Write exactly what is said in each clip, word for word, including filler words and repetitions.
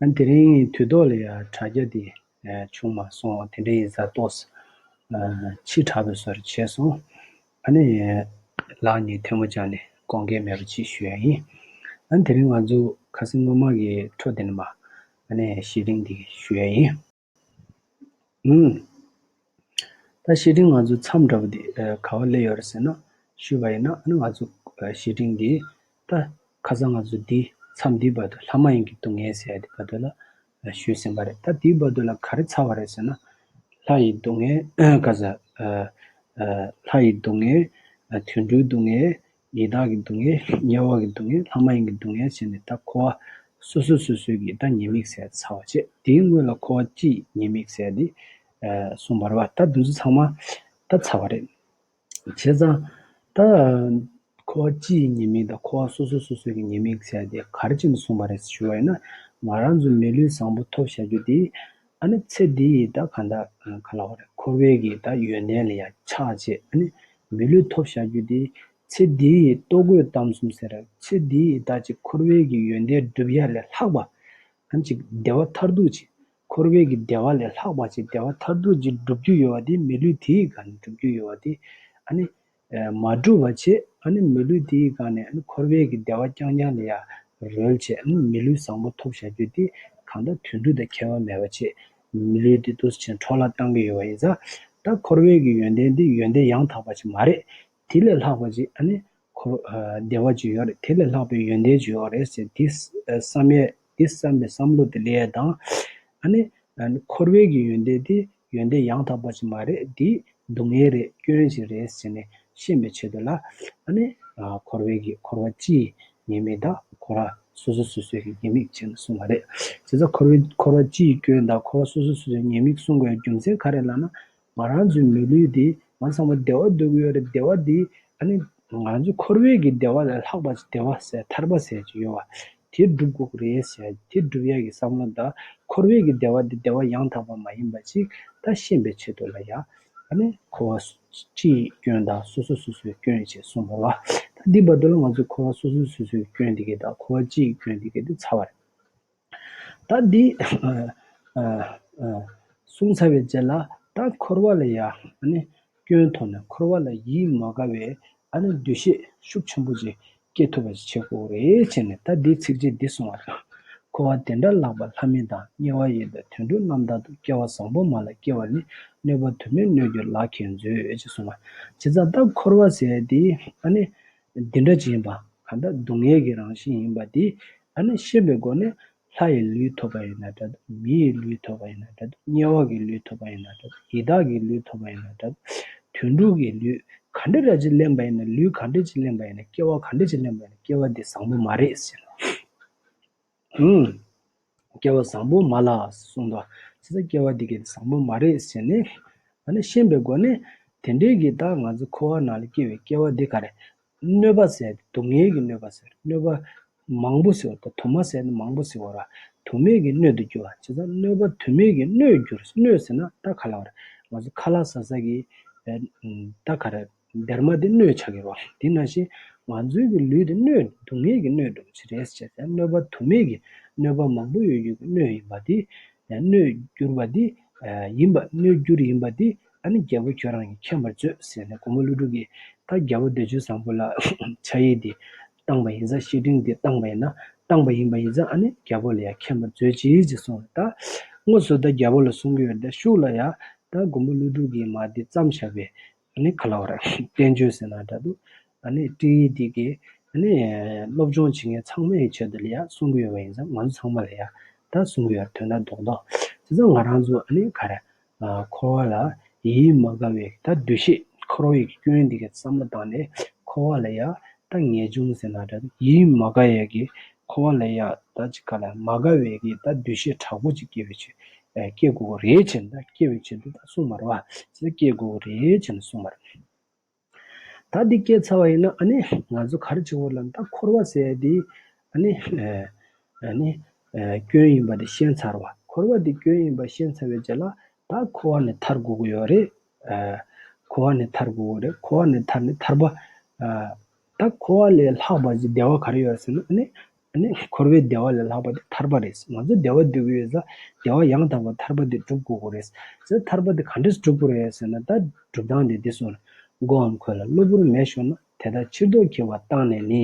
ཨ་ནི་དེ་རིང་དུས་ཐོག་ལ་ཡང་དྲ་རྒྱ་དེ་ཨ་བྱུང་མ་སོང་། དེ་འདྲ་ཡིན་ཙང་ཏོག་ཙམ་ཨ་ཕྱི་དྲགས་པའི་བཟོ་འདྲ་བྱས་སོང་། ཨ་ནི་ལག་གཉིས་ཐལ་མོ་སྦྱར་ནས་དགོངས་འགལ་མེད་པ་ཅིག་ཞུ་ཡ་ཡིན། ཨ་ནི་དེ་རིང་ང་ཚོ་ཁ་སང་སྔོན་མ་གི་འཕྲོ་དེ་ནས་མར་ཨ་ནི་བཤེས་སྤྲིང་འདི་ཞུ་ཡ་ཡིན། ཨུམ། ད་བཤེས་སྤྲིང་ང་ཚོ་མཚམས་འདྲ་པོ་འདི་ཨ་ག་པར་སླེབས་ཡོད་རེད་ཟེར་ན། ཞུས་པ་ཡིན་ན་ཨ་ནི་ང་ཚོ་ཨ་བཤེས་སྤྲིང་འདི་ད་ཁ་སང་ང་ཚོ་འདི་མཚམས་འདི་བར་དུ་ལྷ་མ་ཡིན་གྱི་སྡུག་བསྔལ་ཟེར་ཡ་འདི་བར་དུ་ལ་ཨ་ཞུས་ཟིན་པ་རེད། ད་འདིའི་བར་དུ་ལ་ག་རེ་ཚར་བ་རེད་ཟེར་ན། ལྷ་ཡི་སྡུག་བསྔལ་ཨ་ག་ས་ཨ་ཨ་ལྷ་ཡི་སྡུག་བསྔལ། ཨ་དུད་འགྲོའི་སྡུག་བསྔལ། ཡི་དྭགས་ཀྱི་སྡུག་བསྔལ། དམྱལ་བ་གི་སྡུག་བསྔལ། ལྷ་མ་ཡིན་གྱི་སྡུག་བསྔལ་བྱས་ནས་ད་འཁོར་བ་སོ་སོ་སོ་སོའི་གི་ད་ཉེས་དམིགས་ཟེར་ཚར་བ་བྱས། དེའི་སྔོན་ལ་འཁོར་བ་སྤྱིའི་ཉེས་དམིགས་ཟེར་དེ་ཨ་གསུངས་པ་རེད་བ། ད་འདི་ཚོ་ཚང་མ་ད་ཚར་བ་རེད། བྱས་ཙང་ད་འཁོར་བ་སྤྱིའི་ཉེས་དམིགས་དང་འཁོར་བ་སོ་སོ་སོ་སོའི་གི་ཉེས་དམིགས་ཟེར་དེ་ག་རེ་བྱས་ནས་གསུངས་པ་རེད་ཞུ་བ་ཡིན་ན། ང་རང་ཚོ་མི་ལུས་བཟང་པོ་ཐོབ་བྱ་རྒྱུ་དེ་ཨ་ནི་ཚེ་འདི་ཡི་ད་ག་འདྲ་ག་ལབ་དགོས་རེད། འཁོར་བའི་གི་ད་ཡོན་ཏན་ལ་ཡང་ཆགས་བྱས། ཨ་ནི་མི་ལུས་ཐོབ་བྱ་རྒྱུ་དེ་ཚེ་འདི་ཡི་ལྟོ་གོས་གཏམ་གསུམ་ཟེར། ཚེ་འདི་ཡི་ད་ཅིག་འཁོར་བའི་གི་ཡོན་ཏན་སྒྲུབ་ཡ་ལས་ལྷག་པ། ཨ་ནི་ཅིག་བདེ་བ་མཐར་ཐུག་ཅིག་འཁོར་བའི་གི་བདེ་བ་ལས་ལྷག་པ་ཅིག་བདེ་བ་མཐར་ཐུག་ཅིག་སྒྲུབ་རྒྱུ་ཡོད་པ་དེ་མི་ལུས་དེའི་སྒང་ནས་སྒྲུབ་རྒྱུ་ཡོད་པ་དེ་ཨ་ནི་མ་སྒྲུབ་པ་བྱས། ཨ་ནི་མི་ལུས་དེའི་སྒང་ནས་ཨ་ནི་འཁོར་བའི་གི་བདེ་བ་རྐྱང་རྐྱང་ལ་ཡང་རོལ་བྱས། ཨ་ནི་མི་ལུས་བཟང་པོ་ཐོབ་བྱ་རྒྱུ་དེ་གང་ལྟར་དུད་འགྲོ་དང་ཁྱད་པར་མེད་པ་བྱས། མི་ལུས་དེ་འདུག་སེ་བྱས་འཕྲོ་བརླག་བཏང་གི་ཡོད་པ་ཡིན་ཙང་། ད་འཁོར་བའི་གི་ཡོན་ཏན་དེ་ཡོན་ཏན་ཡང་དག་པ་ཅིག་མ་རེད། དེ་ལས་ལྷག་པ་ཅིག་ཨ་ནི་འཁོར་ཨ་བདེ་བ་ཅིག་ཡོད་རེད། དེ་ལས་ལྷག་པའི་ཡོན་ཏན་ཅིག་ཡོད་རེད་ཟེར་དེ་བསམ་ཡས་དེ་བསམ་པའི་བསམ་བློ་དེ་སླེབས་ཡས་དང་། ཨ་ནི་ཨ་ནི་འཁོར་བའི་གི་ཡོན་ཏན་དེ་ཡོན་ཏན་ཡང་དག་པ་ཅིག་མ་རེད། དེ་སྡུག་བསྔལ་རེད། སྐྱོན་ཅིག་རེད་ཟེར་ནས་ཤེས་པའི་ཆེད་དུ་ལ། ཨ་ནི་ཨ་འཁོར་བའི་གི་འཁོར་བ་སྤྱིའི་ཉེས་དམིགས་དང་འཁོར་བ་སོ་སོ་སོ་སོའི་གི་ཉེས་དམིགས་བྱས་ནས་གསུངས་པ་རེད། བྱས་ཙང་འཁོར་བའི་འཁོར་བ་སྤྱིའི་སྐྱོན་དང་འཁོར་བ་སོ་སོ་སོ་སོའི་ཉེས་དམིགས་གསུང་དགོས་རྒྱུ་མཚན་ག་རེ་ལབ་ན། ང་རང་ཚོའི་མི་ལུས་འདི་ང་ཚང་མ་བདེ་བ་འདོད་ཀྱི་ཡོད་རེད། བདེ་བ་འདི་ཨ་ནི་ང་ཚོ་འཁོར་བའི་གི་བདེ་བ་ལས་ལྷག་པ་ཅིག་བདེ་བ་ཟེར་ཐར་པ་ཟེར་ཅིག་ཡོད་པ་དེ་སྒྲུབ་དགོས་ཀྱི་རེད་ཟེར། དེ་སྒྲུབ་ཡ་གི་བསམ་བློ་དང་འཁོར་བའི་གི་བདེ་བ་འདི་བདེ་བ་ཡང་དག་པ་མ་ཡིན་པ་ཅིག་ད་ཤེས་པའི་ཆེད་དུ་ལ་ཡ། ཨ་ནི་འཁོར་བ་སྤྱིའི་སྐྱོན་དང་སོ་སོ་སོ་སོའི་སྐྱོན་ཅེས་གསུངས་པ་རེད་བ། ད་འདི་བར་དུ་ལ་ང་ཚོ་འཁོར་བ་སོ་སོ་སོ་སོའི་སྐྱོན་འདི་གི་དང་འཁོར་བ་སྤྱིའི་སྐྱོན་འདི་གི་དེ་ཚར་བ་རེད། ད་འདི་ཨ་ཨ་ཨ་གསུངས་ཚར་བའི་རྗེས་ལ་ད་འཁོར་བ་ལ་ཡ་ཨ་ནི་སྐྱོན་མཐོང་ནས་འཁོར་བ་ལ་ཡིད་མ་དགའ་བའི་ཨ་ནི་འདུ་ཤེས་ཤུགས་ཆེན་པོ་ཅིག་སྐྱེ་ཐུབ་པ་ཞིག་བྱེད་དགོས་རེད་བྱས་ནས། ད་འདིའི་ཚིགས་བཅད་འདི་གསུངས་པ་རེད། འཁོར་བ་དེ་འདྲ་ལགས་པ་ལྷ་མིན་དང་། དམྱལ་བ་ཡི་དྭགས་དུད་འགྲོ་རྣམས་དག་ཏུ། སྐྱེ་བ་བཟང་པོ་མ་ལ་སྐྱེ་བ་ནི། གནོད་པ་དུ་མས་གནོད་གྱུར་ལགས་ཁྱེད་མཛོད། ཅེས་གསུངས་པ། བྱས་ཙང་ད་འཁོར་བ་ཟེར་འདི་ཨ་ནི་འདི་འདྲ་ཅིག་ཡིན་པ། གང་ལྟར་སྡུག་བསྔལ་གྱི་རང་བཞིན་ཡིན་པ་འདི་ཨ་ནི་ཤེས་པའི་སྒོ་ནས། ལྷ་ཡི་ལུས་ཐོབ་པ་ཡིན་ན་འདྲ་འདུག་མི་ཡི་ལུས་ཐོབ་པ་ཡིན་ན་འདྲ་འདུག་དམྱལ་བ་གི་ལུས་ཐོབ་པ་ཡིན་ན་འདྲ་འདུག་ཡི་དྭགས་ཀྱི་ལུས་ཐོབ་པ་ཡིན་ན་འདྲ་འདུག་དུད་འགྲོ་གི་ལུས་ག་འདྲ་ར་ཅིག་ལེན་པ་ཡིན་ན། ལུས་ག་འདྲ་ཅིག་ལེན་པ་ཡིན་ན། སྐྱེ་བ་ག་འདྲ་ཅིག་ལེན་པ་ཡིན་ན། སྐྱེ་བ་འདི་བཟང་པོ་མ་རེད་ཟེར། ཨུམ། སྐྱེ་བ་བཟང་པོ་མ་ལགས་གསུངས་འདུག་བྱས་ཙང་སྐྱེ་བ་འདི་གའི་བཟང་པོ་མ་རེད་ཟེར་ནས། ཨ་ནི་ཤེས་པའི་སྒོ་ནས་དེ་འདྲའི་གི་ད་ང་ཚོ་འཁོར་བ་ནང་ལ་སྐྱེ་བའི་སྐྱེ་བ་འདི་ག་རེ། གནོད་པ་ཟེར་སྡུག་བསྔལ་གྱི་གནོད་པ་ཟེར། གནོད་པ་མང་པོ་ཟེར་བ་དང་དུ་མ་ཟེར་ན་མང་པོ་ཟེར་བ་ར། དུ་མའི་གི་སྣོད་དུ་གྱུར་པ། བྱས་ཙང་གནོད་པ་དུ་མའི་གི་སྣོད་གྱུར། སྣོད་ཟེར་ན་ད་ག་ལ་བ་རེད། ང་ཚོ་ཁ་ལག་ཟ་ས་གི་ཨེ་ད་ག་རེ། སྡེར་མ་དེ་སྣོད་ཆགས་ཀྱི་རེད་བ། དེ་ནང་བཞིན་ང་ཚོའི་གི་ལུས་དེ་སྣོད་སྡུག་བསྔལ་གྱི་སྣོད་འདྲ་པོ་ཅིག་རེད་ཟེར་ཏེ། གནོད་པ་དུ་མའི་གི་གནོད་པ་མང་པོ་ཡོད་རྒྱུ་གི་སྣོད་ཡིན་པ་དེ། གནོད་གྱུར་པ་དེ་ཡིན་པ། གནོད་གྱུར་ཡིན་པ་དེ་ཨ་ནི་རྒྱལ་པོ་ཁྱོད་རང་གིས་མཁྱེན་པར་མཛོད་ཟེར་ནས་མགོན་པོ་ཀླུ་སྒྲུབ་ཀྱིས་ད་རྒྱལ་པོ་བདེ་སྤྱོད་བཟང་པོ་ལ་ཕྱག་ཡིག་འདི་བཏང་པ་ཡིན་ཙང་། བཤེས་སྤྲིང་འདི་བཏང་པ་ཡིན་ན། བཏང་པ་ཡིན་པ་ཡིན་ཙང་ཨ་ནི་རྒྱལ་པོ་ལ་ཡང་མཁྱེན་པར་མཛོད་ཅིག་ཅེས་གསུངས། ད་དངོས་སུ་ད་རྒྱལ་པོ་ལ་གསུང་གི་ཡོད་རེད། ད་ཤུགས་ལ་ཡང་ད་མགོན་པོ་ཀླུ་སྒྲུབ་ཀྱིས་མ་འདི་བརྩམས་བཞག་པའི་ཨ་ནི་ག་ལབ་དགོས་རེད། བསྟན་བཅོས་ཟེར་ན་འདྲ་འདུག་ཨ་ནི་ཀྲི་ཡིག་འདི་གི་ཨ་ནི་སློབ་སྦྱོང་བྱེད་མཁན་ཚང་མའི་ཆེད་དུ་ལ་ཡང་གསུང་གི་ཡོད་པ་ཡིན་ཙང་། ང་ཚོ་ཚང་མ་ལ་ཡང་ད་གསུང་གི་ཡོད་རེད། དོན་དག་རྡོག་རྡོག་དེ་ཚོ་ང་རང་ཚོ་ཨ་ནི་ག་རེ། ཨ་འཁོར་བ་ལ་ཡིད་མ་དགའ་བའི་ད་འདུ་ཤེས། འཁོར་བའི་སྐྱོན་འདི་གའི་བསམ་བློ་བཏང་ནས་འཁོར་བ་ལ་ཡང་ད་ངེས་འབྱུང་ཟེར་ན་འདྲ་འདུག་ཡིད་མ་དགའ་ཡས་ཀྱི་འཁོར་བ་ལ་ཡང་ད་ཅིག་ག་ལ་མ་དགའ་བའི་གི་ད་འདུ་ཤེས་དྲག་པོ་ཅིག་སྐྱེ་བའི་ཆེད། ཨེ་སྐྱེ་དགོས་ཀྱི་རེད་ཅེས། ད་སྐྱེ་བའི་ཆེད་དུ་ད་གསུངས་པ་རེད་བ། ཅེས་སྐྱེ་དགོས་ཀྱི་རེད་ཅེས་ནས་གསུངས་པ་རེད། ད་འདི་སྐྱེས་ཚར་བ་ཡིན་ན་ཨ་ནི་ང་ཚོ་ག་རེ་བྱེད་དགོས་ལབ་ན། ད་འཁོར་བ་ཟེར་ཡ་འདི་ཨ་ནི་ཨེ་ཨ་ནི་ཨེ་སྐྱོན་ཡིན་པ་འདི་ཤེས་ཚར་བ། འཁོར་བ་འདི་སྐྱོན་ཡིན་པ་ཤེས་ཚར་བའི་རྗེས་ལ་ད་འཁོར་བ་ནས་ཐར་དགོས་ཀྱི་ཡོད་རེད། ཨེ་འཁོར་བ་ནས་ཐར་དགོས་ཀྱི་རེད། འཁོར་བ་ནས་ཐར་ནས་ཐར་པ། ཨེ་ད་འཁོར་བ་ལས་ལྷག་པ་ཅིག་བདེ་བ་ག་རེ་ཡོད་ཟེར་ན། ཨ་ནི་ ཨ་ནི་འཁོར་བའི་བདེ་བ་ལས་ལྷག་པ་དེ་ཐར་པ་རེད། ང་ཚོ་བདེ་བ་འདོད་ཀྱི་ཡོད་ཙང་བདེ་བ་ཡང་དག་པ་ཐར་པ་དེ་སྒྲུབ་དགོས་ཀྱི་རེད། ཙང་ཐར་པ་དེ་ག་འདྲས་སྒྲུབ་དགོས་རེད་ཟེར་ན། ད་སྒྲུབ་སྟངས་དེ་འདི་གསུངས་རེད། མགོའམ་གོས་ལ་གློ་བུར་མེ་ཤོར་ན། དེ་དག་ཕྱིར་ལྡོག་གྱུར་པ་བཏང་ནས་ནི།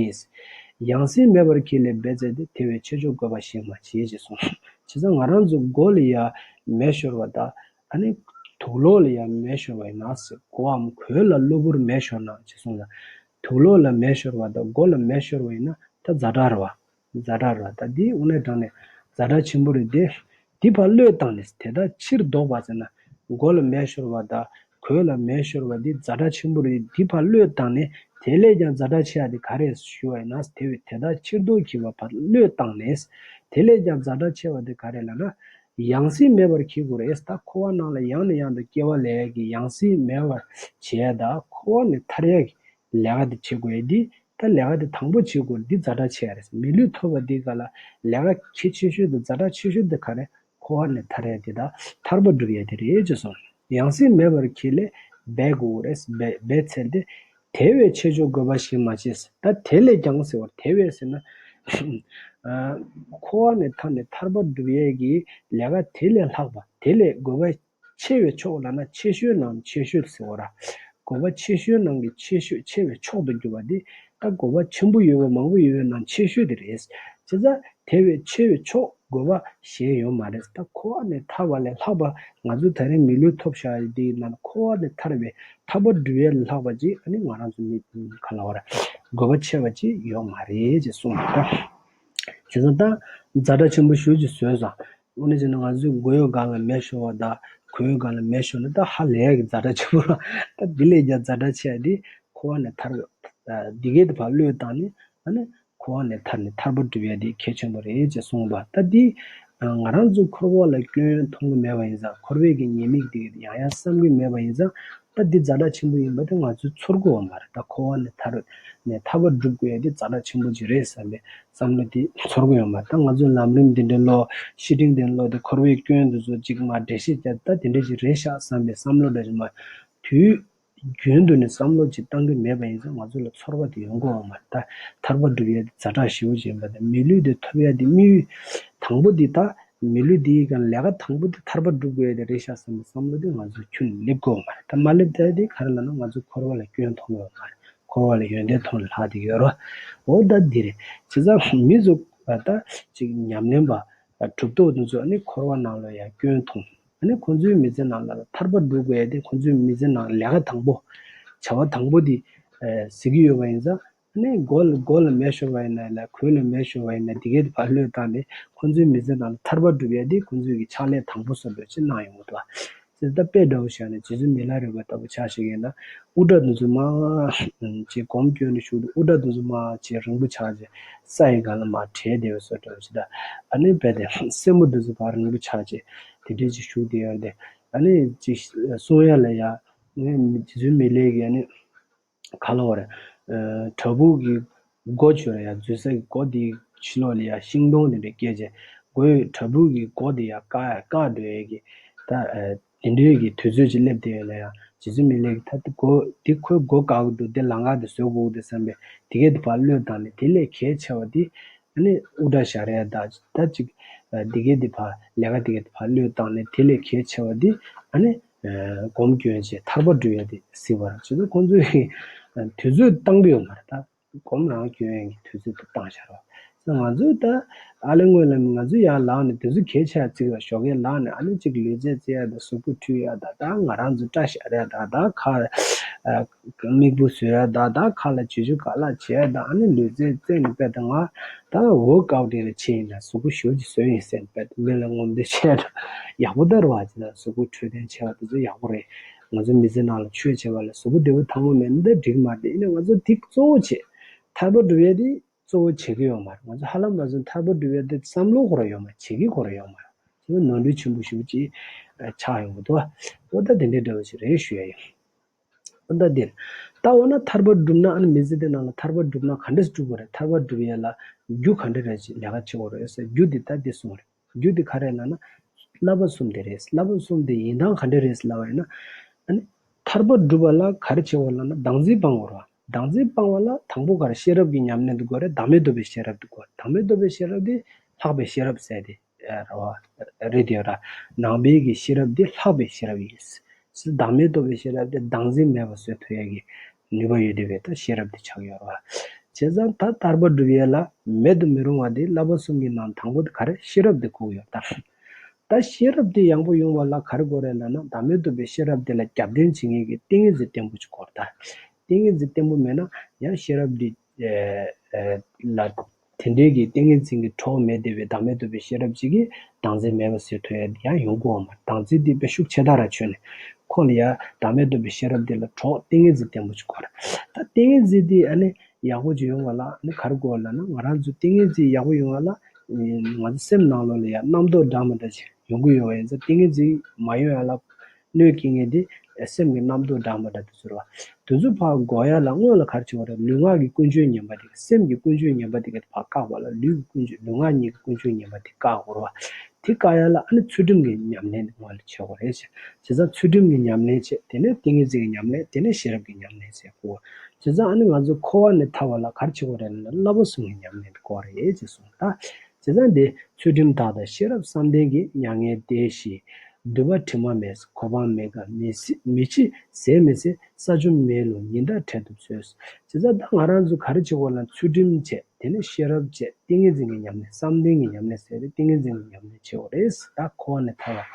ཡང་སྲིད་མེད་པར་གྱིས་ལས་འབད་བཙལ་ཏེ། དེ་བས་ཆེ་མཆོག་དགོས་པ་གཞན་མ་མཆིས། ཅེས་གསུངས། བྱས་ཙང་ང་རང་ཚོ་མགོ་ལ་ཡ་མེ་ཤོར་བ་དང་། ཨ་ནི་དུག་ལོག་ལ་ཡ་མེ་ཤོར་བ་ཡིན་ན་ཟེར། མགོའམ་གོས་ལ་གློ་བུར་མེ་ཤོར་ན་ཅེས་གསུངས་ལ། དུག་ལོག་ལ་མེ་ཤོར་བ་དང་མགོ་ལ་མེ་ཤོར་བ་ཡིན་ན་ད་ཛ་དྲག་རེད་བ། ཛ་དྲག་རེད་བ། ད་འདི་དངོས་གནས་དྲང་གནས་ཛ་དྲག་ཆེན་པོ་རེད་དེ། འདི་ཕར་བློས་བཏང་ནས་དེ་དག་ཕྱིར་ལྡོག་པ་ཟེར་ན། མགོ་ལ་མེ་ཤོར་བ་དང་གོས་ལ་མེ་ཤོར་བ་འདི་ཛ་དྲག་ཆེན་པོ་རེད། འདི་ཕར་བློས་བཏང་ནས་དེ་ལས་ཀྱང་ཛ་དྲག་ཆེ་བ་དེ་ག་རེ་ཞུ་བ་ཡིན་ན། དེ་བས་དེ་དག་ཕྱིར་ལྡོག་གྱུར་པ་ཕར་བློས་བཏང་ནས་དེ་ལས་ཀྱང་ཛ་དྲག་ཆེ་བ་དེ་ག་རེ་ལབ་ན། ཡང་སྲིད་མེད་པར་གྱིས་དགོས་རེད། ད་འཁོར་བ་ནང་ལ་ཡང་ནས་ཡང་དུ་སྐྱེ་བ་ལེན་ཡག་གི་ཡང་སྲིད་མེད་པར་བྱས་དང་འཁོར་བ་ནས་ཐར་ཡག་གི་ལས་ཀ་དེ་བྱེད་དགོས་ཡ་འདི། ད་ལས་ཀ་དེ་དང་པོ་བྱེད་དགོས་འདི་ཛ་དྲག་ཆེ་ཡ་རེད། མི་ལུས་ཐོབ་པ་འདི་ག་ལ་ལས་ཀ་གལ་ཆེ་ཤོས་དང་ཛ་དྲག་ཆེ་ཤོས་འདི་ག་རེ། འཁོར་བ་ནས་ཐར་ཡ་དེ་དང་ཐར་པ་སྒྲུབ་ཡ་དེ་རེད་ཅེས་གསུངས། ཡང་སྲིད་མེད་པར་གྱིས་ལས་འབད་དགོས་རེད། འབད་འབད་འཚལ་ཏེ། དེ་བས་ཆེ་མཆོག་དགོས་པ་གཞན་མ་མཆིས། ད་དེ་ལས་ཀྱང་ཟེར་བ། དེ་བས་ཟེར་ན། ཨ། འཁོར་བ་ནས་ཐར་ནས་ཐར་པ་སྒྲུབ་ཡས་ཀྱི་ལས་ཀ་དེ་ལས་ལྷག་པ། དེ་ལས་དགོས་པ་ཆེ་བའི་མཆོག་ལབ་ན་ཆེ་ཤོས་ནང་ཆེ་ཤོས་ཟེར་བ་ར། དགོས་པ་ཆེ་ཤོས་ནང་གི་ཆེ་ཤོས་ཆེ་བའི་མཆོག་ཏུ་གྱུར་པ་འདི། ད་དགོས་པ་ཆེན་པོ་ཡོད་པ་མང་པོ་ཡོད་པའི་ནང་ཆེ་ཤོས་དེ་རེད། བྱས་ཙང་དེ་བས་ཆེ་བའི་མཆོག་དགོས་པ་གཞན་ཡོད་མ་རེད། ད་འཁོར་བ་ནས་ཐར་བ་ལས་ལྷག་པ། ང་ཚོ་ད་རིང་མི་ལུས་ཐོབ་བཞག་ཡ་འདིའི་ནང་འཁོར་བ་ནས་ཐར་བའི་ཐར་པ་སྒྲུབ་ཡས་ལས་ལྷག་པ་ཅིག་ཨ་ནི་ང་རང་ཚོ་མི་ག་ལ་བ་ར་དགོས་པ་ཆེ་བ་ཅིག་ཡོད་མ་རེད་ཅེས་གསུངས་པ་རེད། བྱས་ཙང་ད་ཛ་དྲག་ཆེན་པོ་ཞེ་ཅིག་བཟོས་ཙང་། དངོས་གནས་བྱས་ན་ང་ཚོའི་མགོ་ཡོད་སྒང་ལ་མེ་ཤོར་བ་དང་གོས་ཡོད་སྒང་ལ་མེ་ཤོར་ན་ད་ཧ་ལས་ཀྱི་ཛ་དྲག་ཆེན་པོ་ར། ད་འདི་ལས་ཀྱང་ཛ་དྲག་ཆེ་བ་འདི་འཁོར་བ་ནས་ཐར་བའི་འདི་གའི་དེ་ཕར་བློས་བཏང་ནས་ཨ་ནི་འཁོར་བ་ནས་ཐར་ནས་ཐར་པ་སྒྲུབ་ཡ་འདི་གལ་ཆེན་པོ་རེད་ཅེས་གསུངས་པ། ད་འདི་ང་རང་ཚོ་འཁོར་བ་ལ་སྐྱོན་མཐོང་གི་མེད་པ་ཡིན་ཙང་། འཁོར་བའི་གི་ཉེས་དམིགས་འདི་ཡང་ཡང་བསམ་གི་མེད་པ་ཡིན་ཙང་། ད་འདི་ཛ་དྲག་ཆེན་པོ་ཡིན་པ་དེ་ང་ཚོས་ཚོར་དགོས་པ་མ་རེད། ད་འཁོར་བ་ནས་ཐར་ནས་ཐར་པ་སྒྲུབ་དགོས་ཡ་འདི་ཛ་དྲག་ཆེན་པོ་ཅིག་རེད་བསམ་པའི་བསམ་བློ་དེ་ཚོར་གི་ཡོད་མ་རེད། ད་ང་ཚོས་ལམ་རིམ་འདི་འདྲའི་ཀློག་བཤེས་སྤྲིང་འདི་འདྲ་ཀློག་དེ་འཁོར་བའི་སྐྱོན་འདི་ཚོ་ཅིག་མར་འགྲེལ་བཤད་རྒྱབ། ད་དེ་འདྲ་ཞིག་རེད་ཤག་བསམ་པའི་བསམ་བློ་འདྲ་ཞིག་མར་དུས་རྒྱུན་དུ་ནས་བསམ་བློ་ཅིག་བཏང་གི་མེད་པ་ཡིན་ཙང་ང་ཚོ་ལ་ཚོར་བ་དེ་ཡོང་གི་ཡོད་མ་རེད། ད་ཐར་པ་སྒྲུབ་ཡས་དེ་ཛ་དྲག་ཞེ་པོ་ཅིག་ཡིན་པ་དང་། མི་ལུས་དེ་ཐོབ་ཡ་དེ་དམིགས་ཡུལ་དང་པོ་དེ། ད་མི་ལུས་དེའི་སྒང་ལས་ཀ་དང་པོ་དེ་ཐར་པ་སྒྲུབ་དགོས་ཡ་དེ་རེད་ཤག་བསམ་པའི་བསམ་བློ་དེ་ང་ཚོ་ཁྱོན་ནས་སླེབས་གི་ཡོད་མ་རེད། ད་མ་སླེབས་ཚར་དེ་ག་རེ་ལབ་ན་ང་ཚོ་འཁོར་བ་ལ་སྐྱོན་མཐོང་གི་ཡོད་མ་རེད། འཁོར་བ་ལ་ཡོན་ཏན་མཐོང་ནས་ལྷག་བསྡད་ཀྱི་ཡོད་རེད། འོ་ད་འདི་རེད། བྱས་ཙང་མི་ཚོ་ད་ཅིག་ཉམས་ལེན་པ་གྲུབ་ཐོབ་དེ་ཚོ་ཨ་ནི་འཁོར་བ་ནང་ལ་ཡང་སྐྱོན་མཐོང་། ཨ་ནི་ཁོང་ཚོའི་མི་ཚེ་ནང་ལ་ཐར་པ་སྒྲུབ་དགོས་ཡ་དེ་ཁོང་ཚོའི་མི་ཚེ་ནང་ལས་ཀ་དང་པོ་བྱ་བ་དང་པོ་དེ་ཨེ་ཟེར་གྱི་ཡོད་པ་ཡིན་ཙང་། ཨ་ནི་མགོ་ལ་མགོ་ལ་མེ་ཤོར་བ་ཡིན་ན་ལ། གོས་ལ་མེ་ཤོར་བ་ཡིན་ན་དེ་གའི་དེ་ཕར་བློས་བཏང་ནས་ཁོང་ཚོའི་མི་ཚེ་ནང་ལ་ཐར་པ་སྒྲུབ་ཡ་དེ་ཁོང་ཚོའི་གི་ཕྱག་ལས་དང་པོ་བཟོ་འདྲ་ཅིག་གནང་ཡོང་གི་འདུག་བ། ད་དཔེ་འདྲ་བོ་བཞག་ན་རྗེ་བཙུན་མི་ལ་རས་པ་ལྟ་བུ་ཆ་བཞག་ཡིན་ན། དབུ་སྐྲ་དེ་ཚོ་མར་ཅིག་སྒོམ་སྐྱོན་ནས་བཞུགས་དུས་དབུ་སྐྲ་དེ་ཚོ་མར་ཅིག་རིང་པོ་ཆགས་ཅིག་ས་ཡི་སྒང་ལ་མར་བྲེགས་བསྡད་པའི་བཟོ་འདྲ་བོ་ཅིག་དང་། ཨ་ནི་རྦད་དེ་སེན་མོ་དེ་ཚོ་ཕར་རིང་པོ་ཆགས་ཅིག་དེ་འདྲས་ཅིག་བཞུགས་བསྡད་ཡོད་དེ། ཨ་ནི་ཅིག་གསུང་ཡ་ལ་ཡ་ངས་རྗེ་བཙུན་མི་ལས་ཀྱིས་ཨ་ནི། ག་ལ་བ་རེད། ཨ། བྲག་ཕུག་གི་སྒོ་བྱོས་ཡ། འཛུལ་ས་གི་སྒོ་དེའི་ཕྱི་ལོགས་ལ་ཡ་ཤིང་སྡོང་དེ་འདྲ་སྐྱེས་བྱས། སྒོའི་བྲག་ཕུག་གི་སྒོ་དེ་ཡ་བཀག་ཡ་བཀག་འགྲོ་ཡས་ཀྱི་ད་ཨ་དེ་འདྲའི་གི་དུས་ཚོད་ཅིག་སླེབས་བསྡད་ཡོད་ན་ཡང་། རྗེ་བཙུན་མི་ལས་ཀྱིས་ད་དེ་སྒོ་དེ་ཁོའི་སྒོ་བཀག་གི་འདུག་དེ་ལམ་ཁ་དེ་བཟོ་དགོས་འདུག་བསམ་པས་དེ་གས་དེ་ཕར་བློས་བཏང་ནས། དེ་ལས་གལ་ཆེ་བ་དེ་ཨ་ནི་དབུ་སྐྲ་བཞར་ཡ་ད་ད་ཅིག་ཨ་དེ་གས་དེ་ཕར་ལས་ཀ་དེ་གས་དེ་ཕར་བློས་བཏང་ནས། དེ་ལས་གལ་ཆེ་བ་དེ་ཨ་ནི། ཨ་སྒོམ་སྐྱོན་བྱས་ཐར་པ་སྒྲུབ་ཡ་དེ་གཟིགས་པར། བྱས་ཙང་ཁོང་ཚོས་དུས་ཚོད་བཏང་གི་ཡོད་མ་རེད། ད་སྒོམ་རང་སྐྱོན་ཡ་གི་དུས་ཚོད་དེ་བཏང་བཞག་རོགས། ང་ཚོས་ད་ཨ་ལས་སྔོན་ལ་ང་ཚོས་ཡར་ལངས་ནས་དུས་ཚོད་གལ་ཆེ་བ་བརྩི་གི་ར། ཞོགས་ཀས་ལངས་ནས་ཨ་ནི་གཅིག་ལུས་རྩལ་རྩེ་ཡ་དང་། གཟུགས་པོ་འཁྲུད་ཡ་དང་། ད་ང་རང་ཚོ་སྐྲ་བཞར་ཡ་དང་། ད་ཁ་ཨ་མིག་ཆུ་བཟོ་ཡ་དང་། ད་ཁ་ལ་བྱི་ཅུང་ག་ལ་བྱེད་ཡ་དང་། ཨ་ནི་ལུས་རྩལ་རྩེ་ནས་དཔེ་ད་ང་ད་འོ་དཀར་པོ་དེ་ལ་ཕྱིན་ཡིན་ན་གཟུགས་པོ་ཞེ་པོ་ཅིག་བཟོས་ཡིན་ཟེར་ནས་དཔེ་ད་མི་ལ་ངོམ་དེ་བྱས་ན་ཡག་པོ་ད་རེད་བ། ཅི་ད་གཟུགས་པོ་འཕྲོད་བསྟེན་བྱས་པ་དེ་ཚོ་ཡག་པོ་རེད། ང་ཚོ་མི་ཚེ་ནང་ལ་ཆོས་བྱེད་པ་ལ་གཟུགས་པོ་བདེ་པོ་ཐང་པོ་མེད་ན་ད་འགྲིག་མ་རེད། ཡིན་ན་ང་ཚོ་དེ་གཙོ་བོ་བྱེད། ཐར་པ་སྒྲུབ་ཡ་དེ་གཙོ་བོ་བྱེད་ཀྱི་ཡོད་མ་རེད། ང་ཚོ་ཧ་ལམ་ང་ཚོ་ཐར་པ་སྒྲུབ་ཡ་དེ་བསམ་བློ་ཁོ་རང་ཡོད་མ་རེད། བྱེད་ཀྱི་ཁོ་རང་ཡོད་མ་རེད། ཅི་ད་ནོར་འཁྲུལ་ཆེན་པོ་ཞེ་པོ་ཅིག་ཆགས་ཡོང་གི་འདུག་བ། འོ་ད་དེ་འདྲའི་འདྲ་བོ་ཞིག་རེད་ཞུ་ཡ་ཡིན། འོ་ད་འདིར། ད་འོ་ན་ཐར་པ་སྒྲུབ་ན། ཨ་ནི་མི་ཚེ་འདི་ནང་ལ་ཐར་པ་སྒྲུབ་ན་ག་འདྲས་སྒྲུབ་དགོས་རེད། ཐར་པ་སྒྲུབ་ཡས་ལ་རྒྱུ་ག་འདྲ་རེད་ཅེས་ལས་ཀ་བྱེད་དགོས་རེད་ཟེར། རྒྱུ་འདི་ད་འདི་གསུངས་རེད། རྒྱུ་འདི་ག་རེ་ལབ་ན། བསླབ་པ་གསུམ་དེ་རེད། བསླབ་པ་གསུམ་དེ་ཡིན་སྟངས་ག་འདྲ་རེད་ལབ་པ་ཡིན་ན། ཨ་ནི་ཐར་པ་སྒྲུབ་པ་ལ་ག་རེ་བྱེད་དགོས་ལབ་ན། བདག་འཛིན་སྤང་དགོས་རེད། བདག་འཛིན་སྤང་བ་ལ་དང་པོ་ག་རེ། ཤེས་རབ་ཀྱི་ཉམས་ལེན་དེ་དགོས་རེད། བདག་མེད་རྟོགས་པའི་ཤེས་རབ་དེ་དགོས་རེད། བདག་མེད་རྟོགས་པའི་ཤེས་རབ་དེ་ལྷག་པའི་ཤེས་རབ་ཟེར་དེ་རེད་བ། རེད་དེ་ར། ནང་པའི་གི་ཤེས་རབ་དེ་ལྷག་པའི་ཤེས་རབ་ཡིན། བདག་མེད་རྟོགས་པའི་ཤེས་རབ་དེ་བདག་འཛིན་མེད་པ་བཟོ་ཐུབ་ཡ་གི་ནུས་པ་ཡོད་དེ་བས་ད་ཤེས་རབ་དེ་ཆགས་ཡོད་རེད་བ། བྱས་ཙང་ད་ཐར་པ་སྒྲུབ་ཡས་ལ་མེད་དུ་མི་རུང་བ་དེ་བསླབ་པ་གསུམ་གྱི་ནང་དང་པོ་དེ་ག་རེ། ཤེས་རབ་དེ་དགོས་ཡོད་ད། ད་ཤེས་རབ་དེ་ཡང་པོ་ཡོང་བ་ལ་ག་རེ་དགོས་རེད་ལབ་ན། བདག་མེད་རྟོགས་པའི་ཤེས་རབ་དེ་ལ་རྒྱབ་རྟེན་བྱེད་མཁན་གྱི་ཏིང་ངེ་འཛིན་བརྟན་པོ་ཅིག་དགོས་རེད་ད། ཏིང་ངེ་འཛིན་བརྟན་པོ་མེད་ན་ཡང་ཤེས་རབ་འདི་ལ་དེ་འདྲའི་གི་ཏིང་ངེ་འཛིན་གྱི་གྲོགས་མེད་བསྡད་པའི་བདག་མེད་རྟོགས་པའི་ཤེས་རབ་ཅིག་གིས་བདག་འཛིན་མེད་པ་བཟོ་ཐུབ་ཡ་ཡང་ཡོང་གི་ཡོད་མ་རེད། བདག་འཛིན་འདི་དཔེ་ཤུགས་ཆེ་ཐག་ར་ཆོད་ནས་ཁོ་ལ་ཡ་བདག་མེད་རྟོགས་པའི་ཤེས་རབ་འདི་ལ་གྲོགས་ཏིང་ངེ་འཛིན་བརྟན་པོ་ཅིག་དགོས་རེད། ད་ཏིང་ངེ་འཛིན་འདི་ཨ་ནི་ཡག་པོ་ཅིག་ཡོང་བ་ལ་ཨ་ནི་ག་རེ་དགོས་ལབ་ན། ང་རང་ཚོ་ཏིང་ངེ་འཛིན་ཡག་པོ་ཡོང་བ་ལ་ང་ཚོ་སེམས་ནང་ལོགས་ལ་ཡ་རྣམ་རྟོག་འདྲ་མི་འདྲ་ཅིག་ཡོང་གི་ཡོད་པ་ཡིན་ཙང་། ཏིང་ངེ་འཛིན་མ་ཡོང་ཡ་ལ་གནོད་སྐྱེལ་མཁན་དེ་སེམས་ཀྱི་རྣམ་རྟོག་འདྲ་མི་འདྲ་དེ་ཚོ་རེད་བ། དེ་ཚོ་ཕར་འགོག་ཡ་ལ་སྔོན་ལ་ག་རེ་བྱེད་དགོས་རེད། ལུས་ངག་གི་ཀུན་སྤྱོད་ངན་པ་དེ། སེམས་ཀྱི་ཀུན་སྤྱོད་ངན་པ་དེ་ག་ཕར་བཀག་པ་ལ་ལུས་ཀྱི་ཀུན་སྤྱོད། ལུས་ངག་གཉིས་ཀྱི་ཀུན་སྤྱོད་ངན་པ་དེ་བཀག་དགོས་རེད་བ། དེ་བཀག་ཡ་ལ་ཨ་ནི་ཚུལ་ཁྲིམས་ཀྱི་ཉམས་ལེན་དེ་སྔོན་ལ་བྱེད་དགོས་རེད་ཟེར། བྱས་ཙང་ཚུལ་ཁྲིམས་ཀྱི་ཉམས་ལེན་བྱས། དེ་ནས་ཏིང་ངེ་འཛིན་གྱི་ཉམས་ལེན། དེ་ནས་ཤེས་རབ་ཀྱི་ཉམས་ལེན་ཟེར་དགོས། བྱས་ཙང་ཨ་ནི་ང་ཚོ་འཁོར་བ་ནས་ཐར་བ་ལ་ག་རེ་བྱེད་དགོས་རེད་ལབ་ན། བསླབ་པ་གསུམ་གྱི་ཉམས་ལེན་དེ་དགོས་རེད་ཅེས་གསུངས་ད། བྱས་ཙང་འདི་ཚུལ་ཁྲིམས་དག་དང་ཤེས་རབ་བསམ་གཏན་གྱི། མྱ་ངན་འདས་ཞི་འདུན་པ་དྲི་མ་མེད། གོ་འཕང་མི་འགལ་མི་སྲིད་མི་འཆི་ཟད་མི་ཚེ། ས་ཆུ་མེ་རླུང་ཉི་ཟླ་བྲལ་དུ་གསོལ། བྱས་ཙང་ད་ང་རང་ཚོ་ག་རེ་བྱེད་དགོས་ལབ་ན། ཚུལ་ཁྲིམས་བྱས། དེ་ནས་ཤེས་རབ་བྱས། ཏིང་ངེ་འཛིན་གྱི་ཉམས་ལེན། བསམ་གཏན་གྱི་ཉམས་ལེན་ཟེར་ཏེ་ཏིང་ངེ་འཛིན་གྱི་ཉམས་ལེན་བྱེད་དགོས་རེད། ད་འཁོར་བ་ནས་ཐར་བ།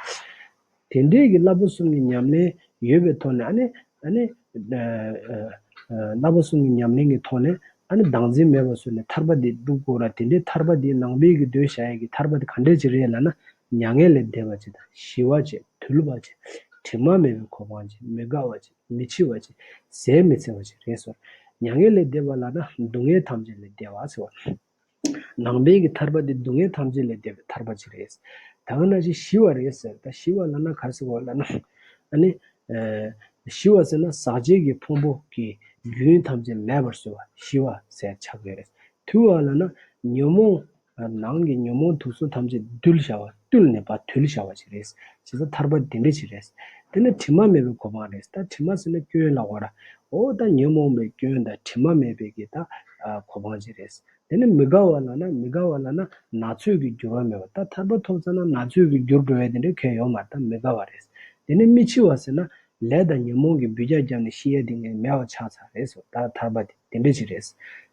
དེ་འདྲའི་གི་བསླབ་པ་གསུམ་གྱི་ཉམས་ལེན་ཡོད་པའི་ཐོག་ནས་ཨ་ནི་ཨ་ནི་ཨ་ཨ་བསླབ་པ་གསུམ་གྱི་ཉམས་ལེན་གྱི་ཐོག་ནས་ཨ་ནི་བདག་འཛིན་མེད་པ་བཟོས་ནས་ཐར་པ་དེ་སྒྲུབ་དགོས་ར། དེ་འདྲའི་ཐར་པ་དེ་ནང་པའི་གི་འདོད་བྱ་ཡས་ཀྱི་ཐར་པ་དེ་ག་འདྲ་ཅིག་རེད་ལབ་ན། མྱ་ངན་ལས་འདས་པ་ཅིག་དང་། ཞི་བ་ཅིག། དུལ་བ་ཅིག། དྲི་མ་མེད་པའི་གོ་འཕང་ཅིག། མི་འགལ་བ་ཅིག། མི་འཆི་བ་ཅིག། ཟད་མི་ཚེ་བ་ཅིག་རེད་ཟེར། མྱ་ངན་ལས་འདས་པ་ལབ་ན་སྡུག་བསྔལ་ཐམས་ཅད་ལས་འདས་པ་ཟེར་བ། ནང་པའི་གི་ཐར་པ་དེ་སྡུག་བསྔལ་ཐམས་ཅད་ལས་འདས་པའི་ཐར་པ་ཅིག་རེད། ད་ག་ནང་བཞིན་ཞི་བ་རེད་ཟེར། ད་ཞི་བ་ལབ་ན་ག་རེ་ཟེར་དགོས་ལབ་ན། ཨ་ནི་ཨ་ཞི་བ་ཟེར་ན་ཟག་བཅས་ཀྱི་ཕུང་པོ་གི་རྒྱུན་ཐམས་ཅད་མེད་པར་བཟོ་བ་ཞི་བ་ཟེར་ཆགས་ཀྱི་རེད། དུལ་བ་ལབ་ན་ཉོན་མོངས་ནང་གི་ཉོན་མོངས་དུག་གསུམ་ཐམས་ཅད་འདུལ་བྱ་བ། བཏུལ་ནས་ཕར་དུལ་བྱ་བ་ཅིག་རེད། བྱས་ཙང་ཐར་པ་དེ་འདྲ་ཅིག་རེད། དེ་ནས་དྲི་མ་མེད་པའི་གོ་འཕང་རེད། ད་དྲི་མ་ཟེར་ན་སྐྱོན་ལབ་དགོས་ར། འོ་ད་ཉོན་མོངས་པའི་སྐྱོན་དང་དྲི་མ་མེད་པའི་གི་ད་གོ་འཕང་ཅིག་རེད། དེ་ནས་མི་འགལ་བ་ལབ་ན། མི་འགལ་བ་ལབ་ན་ན་ཚོད་ཀྱི་འགྱུར་བ་མེད་པ། ད་ཐར་པ་ཐོབ་ཚར་ན་ན་ཚོད་ཀྱི་འགྱུར་འགྲོ་བའི་དེ་འདྲ་གང་ཡང་ཡོད་མ་རེད། ད་མི་འགལ་བ་རེད། དེ་ནས་མི་འཆི་བ་ཟེར་ན་ལས་དང་ཉོན་མོངས་ཀྱི་འབུད་རྒྱག་བརྒྱབ་ནས་ཤི་ཡས་དེ་ངས་མེད་པ་ཆགས་ཚར་རེད་ཟེར། ད་ཐར་པ་དེ་དེ་འདྲ་ཅིག་རེད།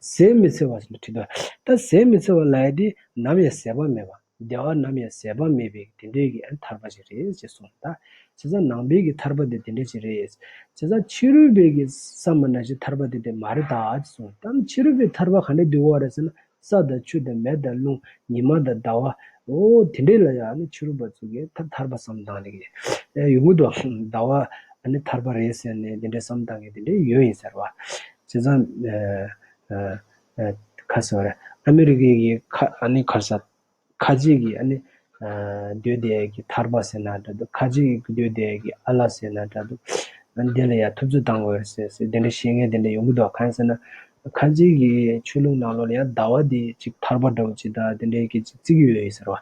ཟད་མི་ཚེ་བ་ཟེར་ན་དྲི་དོ། ད་ཟད་མི་ཚེ་བ་ལབ་ཡས་དེ་ནམ་ཡང་ཟད་པ་མེད་པ། བདེ་བ་ནམ་ཡང་ཟད་པ་མེད་པའི་དེ་འདྲའི་གི་ཐར་པ་ཅིག་རེད་ཅེས་གསུངས། ད་བྱས་ཙང་ནང་པའི་གི་ཐར་པ་དེ་དེ་འདྲ་ཅིག་རེད། བྱས་ཙང་ཕྱི་རོལ་པའི་གི་བསམ་པ་ནང་བཞིན་ཐར་པ་དེ་དེ་མ་རེད་ད་ཅེས་གསུངས། ད་ཕྱི་རོལ་པའི་ཐར་པ་ག་འདྲ་འདུལ་བ་རེད་ཟེར་ན། ས་དང་ཆུ་དང་མེ་དང་རླུང་། ཉི་མ་དང་ཟླ་བ། འོ་དེ་འདྲའི་ལ་ཡང་ནི་ཕྱི་རོལ་པ་ཚོ་གིས་ཐར་ཐར་པ་བསམ་བཏང་ནས་ཀྱི་ཡོང་གི་འདུག་ཟླ་བ་ཨ་ནི་ཐར་པ་རེད་ཟེར་ནས་དེ་འདྲའི་བསམ་བཏང་མཁན་དེ་འདྲའི་ཡོད་ཡིན་ཟེར་བ། བྱས་ཙང་ཨ་ཨ་ཨ་ཁ་ཟེར་བ་རེད། ཨ་མི་རི་ཀའི་གི་ཁ་ཨ་ནི་ཁ་ས་ཁ་ཆེ་གི་ཨ་ནི་ཨ་འདོད་བསྡད་ཀྱི་ཐར་པ་ཟེར་ན་འདྲ་འདུག་ཁ་ཆེ་གི་འདོད་བསྡད་ཀྱི་ཨ་ལ་ཟེར་ན་འདྲ་འདུག་འདི་ལ་ཡང་ཐུབ་ཚོད་བཏང་དགོས་རེད་ཟེར་ཟེར་དེ་འདྲ་བཤད་མཁན་དེ་འདྲ་ཡོང་གི་འདུག་གང་ཟེར་ན། ཁ་ཆེ་གི་ཆོས་ལུགས་ནང་ལོགས་ལ་ཡང་ཟླ་བ་འདི་ཅིག་ཐར་པ་འདྲ་བོ་ཅིག་དང་དེ་འདྲའི་གི་ཅིག་བརྩི་གི་ཡོད་ཡིན་ཟེར་བ།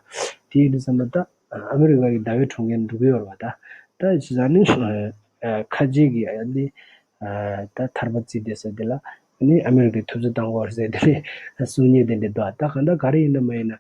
དེ་ཡིན་དུས་ཙམ་པ་ད་ཨ་མི་རི་ཀ་གི་ཟླ་བའི་གྲོང་ཁྱེར་འགྲོ་གི་ཡོད་རེད་བ། ད་ད་བྱས་ཙང་ནི་ཨ་ཁ་ཆེ་གི་ཨ་ནི་ཨ་ད་ཐར་པ་བརྩི་བསྡད་ས་དེ་ལ་ཨ་ནི་ཨ་མི་རི་ཀའི་ཐུབ་ཚོད་བཏང་དགོས་རེད་ཟེར་དེ་ནི་གསུང་མཁན་དེ་འདྲ་འདུག་ད་གང་ལྟར་ག་རེ་ཡིན་ན་མ་ཡིན་ན་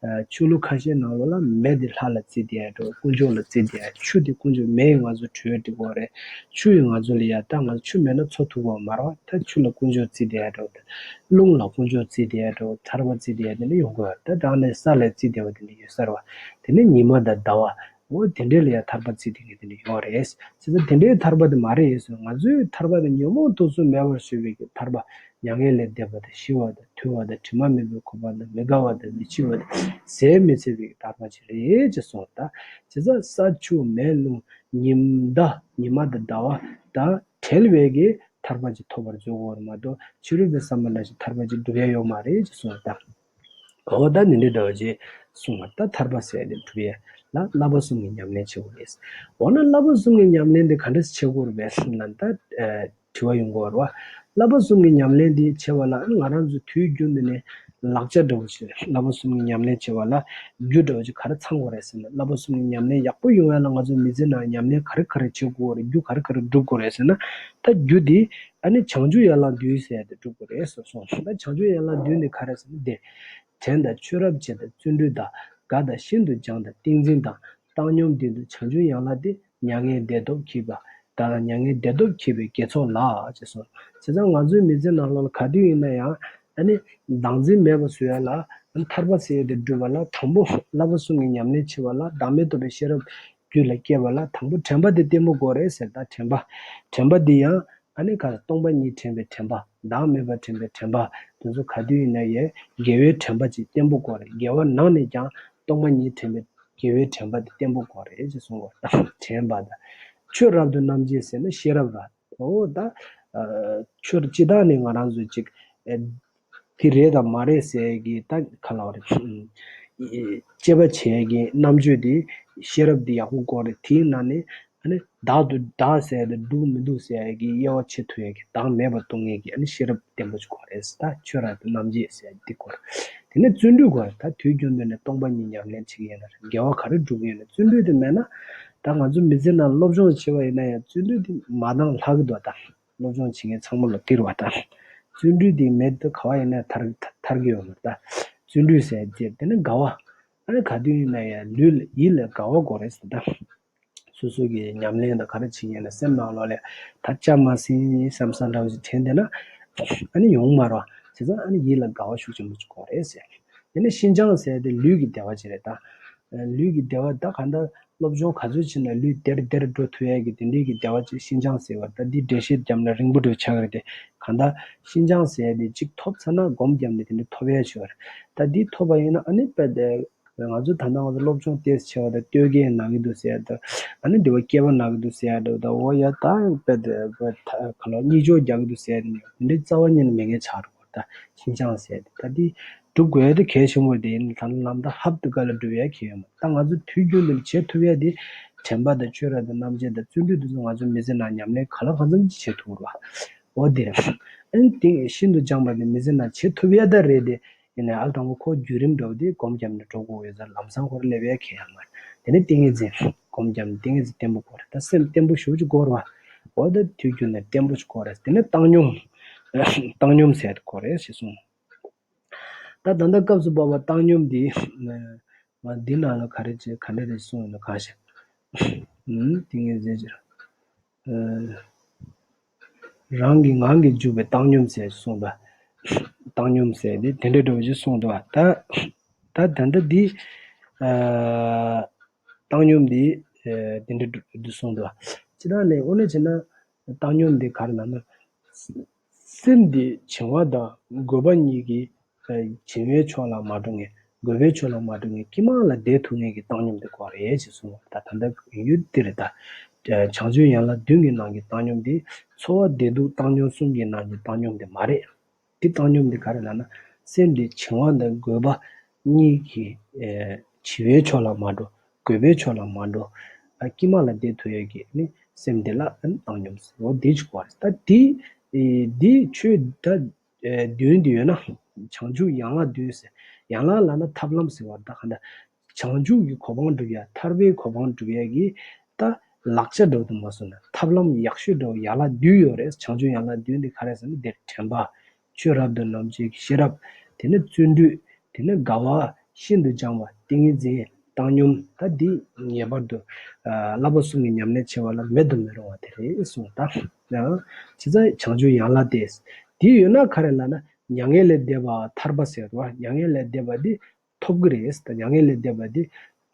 ཨ་ཆོས་ལུགས་ཁ་ཤས་ནང་ལོགས་ལ་མེ་དེ་ལྷ་ལ་བརྩི་བསྡད་ཡ་འདྲ་བོ། དཀོན་མཆོག་ལ་བརྩི་བསྡད་ཡ། ཆུ་དེ་དཀོན་མཆོག་མེ་ཡིས་ང་ཚོ་དྲོད་སྒྲིག་གི་ཡོད་རེད། ཆུ་ཡིས་ང་ཚོ་ལ་ཡ་ད་ང་ཚོ་ཆུ་མེད་ན་འཚོ་ཐུབ་ཀྱི་ཡོད་མ་རེད་བ། ད་ཆུ་ལ་དཀོན་མཆོག་བརྩི་བསྡད་ཡ་འདྲ་བོ། རླུང་ལ་དཀོན་མཆོག་བརྩི་བསྡད་ཡ་འདྲ་བོ། ཐར་པ་བརྩི་བསྡད་ཡ་དེ་འདྲ་ཡོང་གི་ཡོད་རེད། ད་དེ་ནས་ས་ལ་བརྩི་བསྡད་པ་དེ་འདྲ་ཡོད་ས་རེད་བ། དེ་ནས་ཉི་མ་དང་ཟླ་བ། འོ་དེ་འདྲས་ལ་ཡང་ཐར་པ་བརྩི་བསྡད་མཁན་དེ་འདྲ་ཡོད་རེད། བྱས་ཙང་དེ་འདྲའི་ཐར་པ་དེ་མ་རེད་ཟེར། ང་ཚོའི་ཐར་པ་དེ་ཉོན་མོངས་དུག་གསུམ་མེད་པར་བཟོ་བའི་གི་ཐར་པ། མྱ་ངན་ལས་འདས་པ་དང་ཞི་བ་དང་དུལ་བ་དང་དྲི་མ་མེད་པའི་གོ་འཕང་དང་མི་འགལ་བ་དང་མི་འཆི་བ་དང་ཟད་མི་ཚད་པའི་ཐར་པ་ཅིག་རེད་ཅེས་གསུངས། ད་བྱས་ཙང་ས་ཆུ་མེ་རླུང་ཉི་ཟླ་ཉི་མ་དང་ཟླ་བ་དང་བྲལ་བའི་གི་ཐར་པ་ཅིག་ཐོབ་པར་འཇུག་དགོས་རེད་མ་གཏོགས་ཕྱི་རོལ་པའི་བསམ་པ་ནང་བཞིན་ཐར་པ་ཅིག་སྒྲུབ་ཡ་ཡོད་མ་རེད་ཅེས་གསུངས། ད། འོ་ད་འདི་འདྲའི་འདྲ་བ་ཅིག་གསུངས་པ། ད་ཐར་པ་ཟེར་ཡ་དེ་སྒྲུབ་ཡ་ལ་བསླབ་པ་གསུམ་གྱི་ཉམས་ལེན་བྱེད་དགོས་རེད། འོ་ན་བསླབ་པ་གསུམ་གྱི་ཉམས་ལེན་དེ་ག་འདྲས་བྱེད་དགོས་རེད་པས་ལབ་ན། ད་ཨ་དྲི་བ་ཡོང་གི་ཡོད་རེད་བ། བསླབ་པ་གསུམ་གྱི་ཉམས་ལེན་དེ་བྱེད་པ་ལ་ང་རང་ཚོ་དུས་རྒྱུན་དུ་ནས་ལག་ཆ་འདྲ་བོ་ཞིག་རེད། བསླབ་པ་གསུམ་གྱི་ཉམས་ལེན་བྱེད་པ་ལ་རྒྱུ་འདྲ་བོ་ཞིག་ག་རེ་ཚང་དགོས་རེད་ཟེར་ན། བསླབ་པ་གསུམ་གྱི་ཉམས་ལེན་ཡག་པོ་ཡོང་ཡ་ལ་ང་ཚོ་མི་ཚེ་ནང་ཉམས་ལེན་ག་རེ་ག་རེ་བྱེད་དགོས་རེད། རྒྱུ་ག་རེ་ག་རེ་སྒྲུབ་དགོས་རེད་ཟེར་ན། ད་རྒྱུ་དེ་ ཨ་ནི་བྱང་ཆུབ་ཡན་ལག་བདུན་ཟེར་ཡ་དེ་སྒྲུབ་དགོས་རེད་ཟེར་གསུངས། ད་བྱང་ཆུབ་ཡན་ལག་བདུན་དེ་ག་རེ་ཟེར་ན་དེ། དྲན་དང་ཆོས་རབ་བྱེད་དང་བརྩོན་འགྲུས་དང་། དགའ་དང་ཤིན་ཏུ་སྦྱངས་དང་ཏིང་འཛིན་དང་། བཏང་སྙོམས་བདུན་དུ་བྱང་ཆུབ་ཡན་ལག་སྟེ། མྱ་ངན་འདས་ཐོབ་བགྱིས་པ་དང་། མྱ་ངན་འདས་ཐོབ་བགྱིས་པའི་དགེ་ཚོགས་ལགས་ཅེས་གསུངས། བྱས་ཙང་ང་ཚོའི་མི་ཚེ་ནང་ལོགས་ལ་ག་དུས་ཡིན་ན་ཡང་ཨ་ནི་བདག་འཛིན་མེད་པ་བཟོ་ཡ་ལ་ཨ་ནི་ཐར་པ་ཟེར་ཡ་དེ་སྒྲུབ་པ་ལ་དང་པོ་བསླབ་པ་གསུམ་གྱི་ཉམས་ལེན་བྱེད་པ་ལ་བདག་མེད་རྟོགས་པའི་ཤེས་རབ་རྒྱུད་ལ་སྐྱེས་པ་ལ་དང་པོ་དྲན་པ་དེ་བརྟན་པོ་དགོས་རེད་ཟེར། ད་དྲན་པ་དྲན་པ་འདི་ཡང་ཨ་ནི་ག་རེ་སྟོང་པ་ཉིད་དྲན་པའི་དྲན་པ། བདག་མེད་པ་དྲན་པའི་དྲན་པ། དེ་ཚོ་ག་དུས་ཡིན་ན་ཡང་དགེ་བའི་དྲན་པ་ཅིག་བརྟན་པོ་དགོས་རེད། དགེ་བ་ནང་ནས་ཀྱང་སྟོང་པ་ཉིད་དྲན་པའི་དགེ་བའི་དྲན་པ་དེ་བརྟན་པོ་དགོས་རེད་ཅེས་གསུངས་པ་དང་། དྲན་པ་དང་། ཆོས་རབ་ཏུ་རྣམ་འབྱེད་ཟེར་ན་ཤེས་རབ་ར། འོ་ད་ཨ་ཆོས་སྤྱི་བཏང་ནས་ང་རང་ཚོས་ཅིག་ཨེ་དེ་རེད་དང་མ་རེད་ཟེར་གི་ད་ག་ལ་བ་རེད། དཔྱད་པ་བྱེད་ཀྱི་རྣམ་དཔྱོད་དེ་ཤེས་རབ་དེ་ཡག་པོ་དགོས་རེད། དེའི་ནང་ནས་ཨ་ནི་བདག་ཏུ་བདག་ཟེར་ཡ་དེ་འདུག་མི་འདུག་ཟེར་ཡ་གི་དབྱེ་བ་ཕྱེ་ཐུབ་ཡ་གི་བདག་མེད་པར་རྟོགས་མཁན་གྱི་ཨ་ནི་ཤེས་རབ་བརྟན་པོ་ཅིག་དགོས་རེད་ཟེར། ད་ཆོས་རབ་ཏུ་རྣམ་འབྱེད་ཟེར་ཡ་འདི་དགོས་རེད། དེ་ནས་བརྩོན་འགྲུས་དགོས་རེད། ད་དུས་རྒྱུན་དུ་ནས་སྟོང་པ་ཉིད་ཉམས་ལེན་བྱེད་ཀྱི་ཡིན་ན་རེད། དགེ་བ་ག་རེ་སྒྲུབ་ཀྱི་ཡོད་ན་བརྩོན་འགྲུས་དེ་མེད་ན་ད་ང་ཚོ་མི་ཚེ་ནང་སློབ་སྦྱོང་བྱེད་པ་ཡིན་ན་ཡང་བརྩོན་འགྲུས་དེ་མ་འདང་ལྷག་གི་འདུག་ད་སློབ་སྦྱོང་བྱེད་མཁན་ཚང་མ་ལ་སྟེར་བ་ད་བརྩོན་འགྲུས་དེ་མེད་དུ་ག་བ་ཡིན་ན་ཐར་ཐར་གྱི་ཡོད་མ་རེད། ད་བརྩོན་འགྲུས་ཟེར་ཡ་དེ་དེ་ནི་དགའ་བ། ཨ་ནི་ག་དུས་ཡིན་ན་ཡང་ལུས་ལ་ཡིད་ལ་དགའ་བ་དགོས་རེད་ཟེར་ད། སོ་སོ་གི་ཉམས་ལེན་དང་ག་རེ་བྱེད་ཀྱི་ཡིན་ན་སེམས་ནང་ལོགས་ལ་ད་བཅའ་མ་ཟིན་བསམ་བསམ་འདྲ་བོ་ཞིག་དྲན་བསྡད་ན་ཨ་ནི་ཡོང་མ་རེད་བ། བྱས་ཙང་ཨ་ནི་ཡིད་ལ་དགའ་བ་ཤུགས་ཆེན་པོ་ཅིག་དགོས་རེད་ཟེར། དེ་ནས་ཤིན་སྦྱངས་ཟེར་དེ་ལུས་ཀྱི་བདེ་བ་ཅིག་རེད་ད། ལུས་ཀྱི་བདེ་བ་ད་གང་ལྟར་སློབ་སྦྱོང་ག་ཚོད་བྱས་ན་ལུས་བདེར་བདེར་འགྲོ་ཐུབ་ཡས་ཀྱི་དེ་འདྲའི་གི་བདེ་བ་ཅིག་ཤིན་སྦྱངས་ཟེར་བ་ད་འདི་འགྲེལ་བཤད་བརྒྱབ་ན་རིང་པོ་འགྲོ་ཆགས་ཀྱི་རེད་དེ། གང་ལྟར་ཤིན་སྦྱངས་ཟེར་དེ་གཅིག་ཐོབ་ཚར་ན་སྒོམ་བརྒྱབ་ནས་དེ་འདྲ་ཐོབ་ཡས་ཆོག་རེད། ད་འདི་ཐོབ་པ་ཡིན་ན་ཨ་ནི་དཔེ་དེ། ང་ཚོ་ད་ལྟ་ང་ཚོ་སློབ་སྦྱོང་ཏོག་ཙམ་བྱས་པ་དང་སྟོད་གོས་ན་གི་འདུག་ཟེར་ཡ་དང་། ཨ་ནི་འདི་བ་སྐེད་པ་ན་གི་འདུག་ཟེར་ཡ་འདྲ་བོ་དང་། འོ་ཡ་ད་དཔེ་དེ་དཔེ་ད་ག་ལོ་གཉིད་ཅོག་རྒྱག་གི་འདུག་ཟེར་ཡ་དེ་འདྲའི་རྩ་བ་ཉིད་ནས་མེད་མཁན་ཆགས་འགྲོ་གི་རེད། ད་ཤིན་སྦྱངས་ཟེར་ཡ་དེ་ད་འདི་སྒྲུབ་དགོས་ཡ་དེ་གལ་ཆེན་པོ་རེད། དེ་ཡིན་ད་ལམ་ད་ཧབ་ཏུ་ག་ལ་སྒྲུབ་ཡ་གལ་ཡོད་མ་རེད། ད་ང་ཚོ་དུས་རྒྱུན་དུ་བྱེད་ཐུབ་ཡ་དེ་དྲན་པ་དང་ཆོས་རབ་དང་རྣམ་འབྱེད་དང་བརྩོན་འགྲུས་དེ་ཚོ་ང་ཚོ་མི་ཚེ་ནང་ཉམས་ལེན་གང་ལ་གང་འཚམ་ཅིག་བྱེད་ཐུབ་རེད་བ། འོ་དེ་རེད། ཨ་ནི་དེ་ཤིན་ཏུ་སྦྱངས་པ་དེ་མི་ཚེ་ནང་བྱེད་ཐུབ་ཡ་ད་རེད་དེ། ཡིན་ནའི་ཨ་དང་པོ་ཁོ་བརྒྱུད་རིམ་འདྲ་བོ་དེ་སྒོམ་བརྒྱབ་ནས་འགྲོ་དགོས་ཡོད་ཙང་ལམ་སང་ཁོ་རང་སླེབས་ཡ་ཁེལ་ཡ་མ་རེད། དེ་ནས་ཏིང་ངེ་འཛིན་སྒོམ་བརྒྱབ་ནས་ཏིང་ངེ་འཛིན་བརྟན་པོ་དགོས་རེད། ད་སེམས་བརྟན་པོ་ཞེ་པོ་ཅིག་དགོས་རེད་བ། འོ་ད་དུས་རྒྱུན་ནས་བརྟན་པོ་ཞིག་དགོས་རེད། དེ་ནས་བཏང་སྙོམས། བཏང་སྙོམས་ཟེར་དགོས་རེད་ཞེས་གསུངས། ད་ད་ལྟ་སྐབས་སུ་བབ་པ་བཏང་སྙོམས་འདི། ང་འདི་ནང་ལ་ག་རེ་བྱེད་ག་འདྲ་རེ་གསུངས་ཡོད་ན་གང་ཤེས། ཏིང་ངེ་འཛིན་གྱི། རང་གི་ངང་གིས་འཇུག་པའི་བཏང་སྙོམས་ཟེར་གསུངས་པ། བཏང་སྙོམས་ཟེར་དེ་དེ་འདྲ་འདྲ་བོ་ཞིག་གསུངས་འདུག་བ། ད་ད་ད་ལྟ་འདི་ཨ་བཏང་སྙོམས་འདི་ཨ་དེ་འདྲ་འདྲ་གསུངས་འདུག་བ། ཅི་ལྟར་ནས་དངོས་གནས་བྱས་ན་བཏང་སྙོམས་འདི་ག་རེ་ལབ་ན། སེམས་འདི་བྱིང་བ་དང་རྒོད་པ་གཉིས་ཀྱིས། བྱིང་བའི་ཕྱོགས་ལ་མ་འགྲོ་མཁན། རྒོད་པའི་ཕྱོགས་ལ་མ་འགྲོ་མཁན། ཀྱེ་མ་ལ་བདེ་ཐུབ་མཁན་གྱི་བཏང་སྙོམས་དེ་དགོས་རེད་ཅེས་གསུངས་པ། ད་ད་ལྟ་ཡོད་དེ་རེད་ད། བྱང་ཆུབ་ཡན་ལག་བདུན་གྱི་ནང་གི་བཏང་སྙོམས་དེ། ཚོར་བ་བདེ་སྡུག་བཏང་སྙོམས་གསུམ་གྱི་ནང་གི་བཏང་སྙོམས་དེ་མ་རེད། དེ་བཏང་སྙོམས་དེ་ག་རེ་ལབ་ན། སེམས་དེ་བྱིང་བ་དང་རྒོད་པ་གཉིས་ཀྱིས། བྱིང་བའི་ཕྱོགས་ལ་མ་འགྲོ། རྒོད་པའི་ཕྱོགས་ལ་མ་འགྲོ། ཀྱེ་མ་ལ་བདེ་ཐུབ་ཡས་ཀྱི་ནི་སེམས་དེ་ལ་བཏང་སྙོམས་ཟེར། འོ་དེ་ཅིག་དགོས་རེད། ད་དེ་དེ་ཆོས་ད། ཨེ་བདུན་དེ་ཡོད་ན། བྱང་ཆུབ་ཡན་ལག་བདུན་ཟེར། ཡན་ལག་ལབ་ན་ཐབས་ལམ་ཟེར་བ་ད་ག་འདྲ། བྱང་ཆུབ་ཀྱི་གོ་འཕང་སྒྲུབ་ཡ་ཐར་པའི་གོ་འཕང་སྒྲུབ་ཡ་གི་ད་ལག་ཆ་འདྲ་བོ་དུ་མ་སོང་ན་ཐབས་ལམ་ཡག་ཤོས་འདྲ་བོ་ཡན་ལག་བདུན་ཡོད་རེད། བྱང་ཆུབ་ཡན་ལག་བདུན་དེ་ག་རེ་ཟེར་ན་དེར་དྲན་པ། ཆོས་རབ་ཏུ་རྣམ་འབྱེད་ཀྱི་ཤེས་རབ། དེ་ནས་བརྩོན་འགྲུས། དེ་ནས་དགའ་བ། ཤིན་ཏུ་སྦྱང་བ། ཏིང་ངེ་འཛིན། བཏང་སྙོམས། ད་འདི་ངེས་པར་དུ་ཨ་བསླབ་པ་གསུམ་གྱི་ཉམས་ལེན་བྱེད་པ་ལ་མེད་དུ་མི་རུང་བ་དེ་རེད་གསུངས། ད་ཡང་ཇི་ལྟར་བྱང་ཆུབ་ཡན་ལག་སྟེ། འདི་ཡོད་ན་ག་རེ་ལབ་ན་མྱ་ངན་ལས་འདས་པ་ཐར་པ་ཟེར་བ། མྱ་ངན་ལས་འདས་པ་འདི་ཐོབ་ཀྱི་རེད། ད་མྱ་ངན་ལས་འདས་པ་འདི་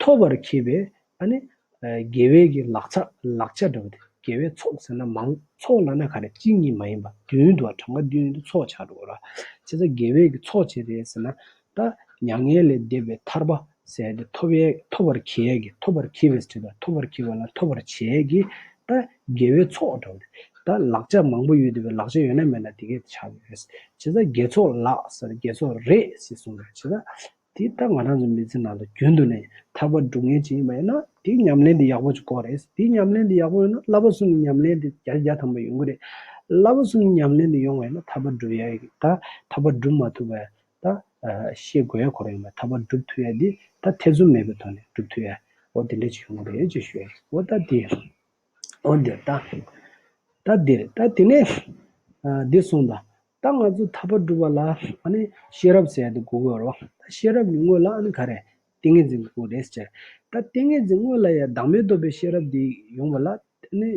ཐོབ་པར་གྱིས་པའི་ཨ་ནི་ཨ་དགེ་བའི་གི་ལག་ཆ་ལག་ཆ་འདྲ་བོ་དེ། དགེ་བའི་ཚོགས་ཟེར་ན་མང་། ཚོགས་ལབ་ན་ག་རེ་གཅིག་གཉིས་མ་ཡིན་པ་བདུན་འདུག་བ། གྲངས་ཀ་བདུན་འདུག་ཚོགས་ཆགས་འགྲོ་གི་རེད། བྱས་ཙང་དགེ་བའི་གི་ཚོགས་ཅིག་རེད་ཟེར་ན། ད་མྱ་ངན་ལས་འདས་པའི་ཐར་པ་ཟེར་ཏེ་ཐོབ་ཡས་ཐོབ་པར་གྱིས་ཡས་ཀྱི་ཐོབ་པར་གྱིས་པའི་ཟེར་ཏེ་ཐོབ་པར་གྱིས་པ་ལ་ཐོབ་པར་བྱེད་ཡས་ཀྱི་ད་དགེ་བའི་ཚོགས་འདྲ་བོ་དེ། ད་ལག་ཆ་མང་པོ་ཡོད་དེ་བའི་ལག་ཆ་ཡོད་ན་མེད་ན་དེ་གས་ཆགས་ཡོད་རེད། བྱས་ཙང་དགེ་ཚོགས་ལགས་ཟེར་དགེ་ཚོགས་རེད་ཟེར་གསུངས་རེད། བྱས་ཙང་དེ་ད་ང་རང་ཚོ་མི་ཚེ་ནང་ལ་རྒྱུན་དུ་ནས་ཐར་པ་སྒྲུབ་མཁན་ཅིག་ཡིན་པ་ཡིན་ན་དེ་ཉམས་ལེན་དེ་ཡག་པོ་ཅིག་དགོས་རེད། དེ་ཉམས་ལེན་དེ་ཡག་པོ་ཡོད་ན་བསླབ་པ་གསུམ་གྱི་ཉམས་ལེན་དེ་བརྒྱ་ཆ་བརྒྱ་ཐམ་པ་ཡོང་གི་རེད། བསླབ་པ་གསུམ་གྱི་ཉམས་ལེན་དེ་ཡོང་བ་ཡིན་ན་ཐར་པ་སྒྲུབ་ཡ་ཡོད་ཀྱི། ད་ཐར་པ་སྒྲུབ་མ་ཐུབ་པ་ད་ཤེས་དགོས་ཡ་ཁོ་རང་ཡོད་མ་རེད། ཐར་པ་སྒྲུབ་ཐུབ་ཡ་དེ་ད་ཐེ་ཚོམ་མེད་པའི་ཐོག་ནས་སྒྲུབ་ཐུབ་ཡ་འོ་དེ་འདྲ་ཅིག་ཡོང་གི་རེད་ཅེས་ཞུ་ཡ་ཡིན། འོ་ད་དེ། འོ་འདིར་ད། ད་འདིར་ད་དེ་ནས། འདི་གསུངས་དང་། ད་ང་ཚོ་ཐར་པ་སྒྲུབ་པ་ལ་ཨ་ནི་ཤེས་རབ་ཟེར་ཡ་དེ་དགོས་ཀྱི་ཡོད་རེད་བ། ད་ཤེས་རབ་ཀྱི་སྔོན་ལ་ཨ་ནི་ག་རེ། ཏིང་ངེ་འཛིན་དགོས་རེད་ཟེར། ད་ཏིང་ངེ་འཛིན་སྔོན་ལ་ཡ་བདག་མེད་རྟོགས་པའི་ཤེས་རབ་དེ་ཡོང་བ་ལ་ཨ་ནི་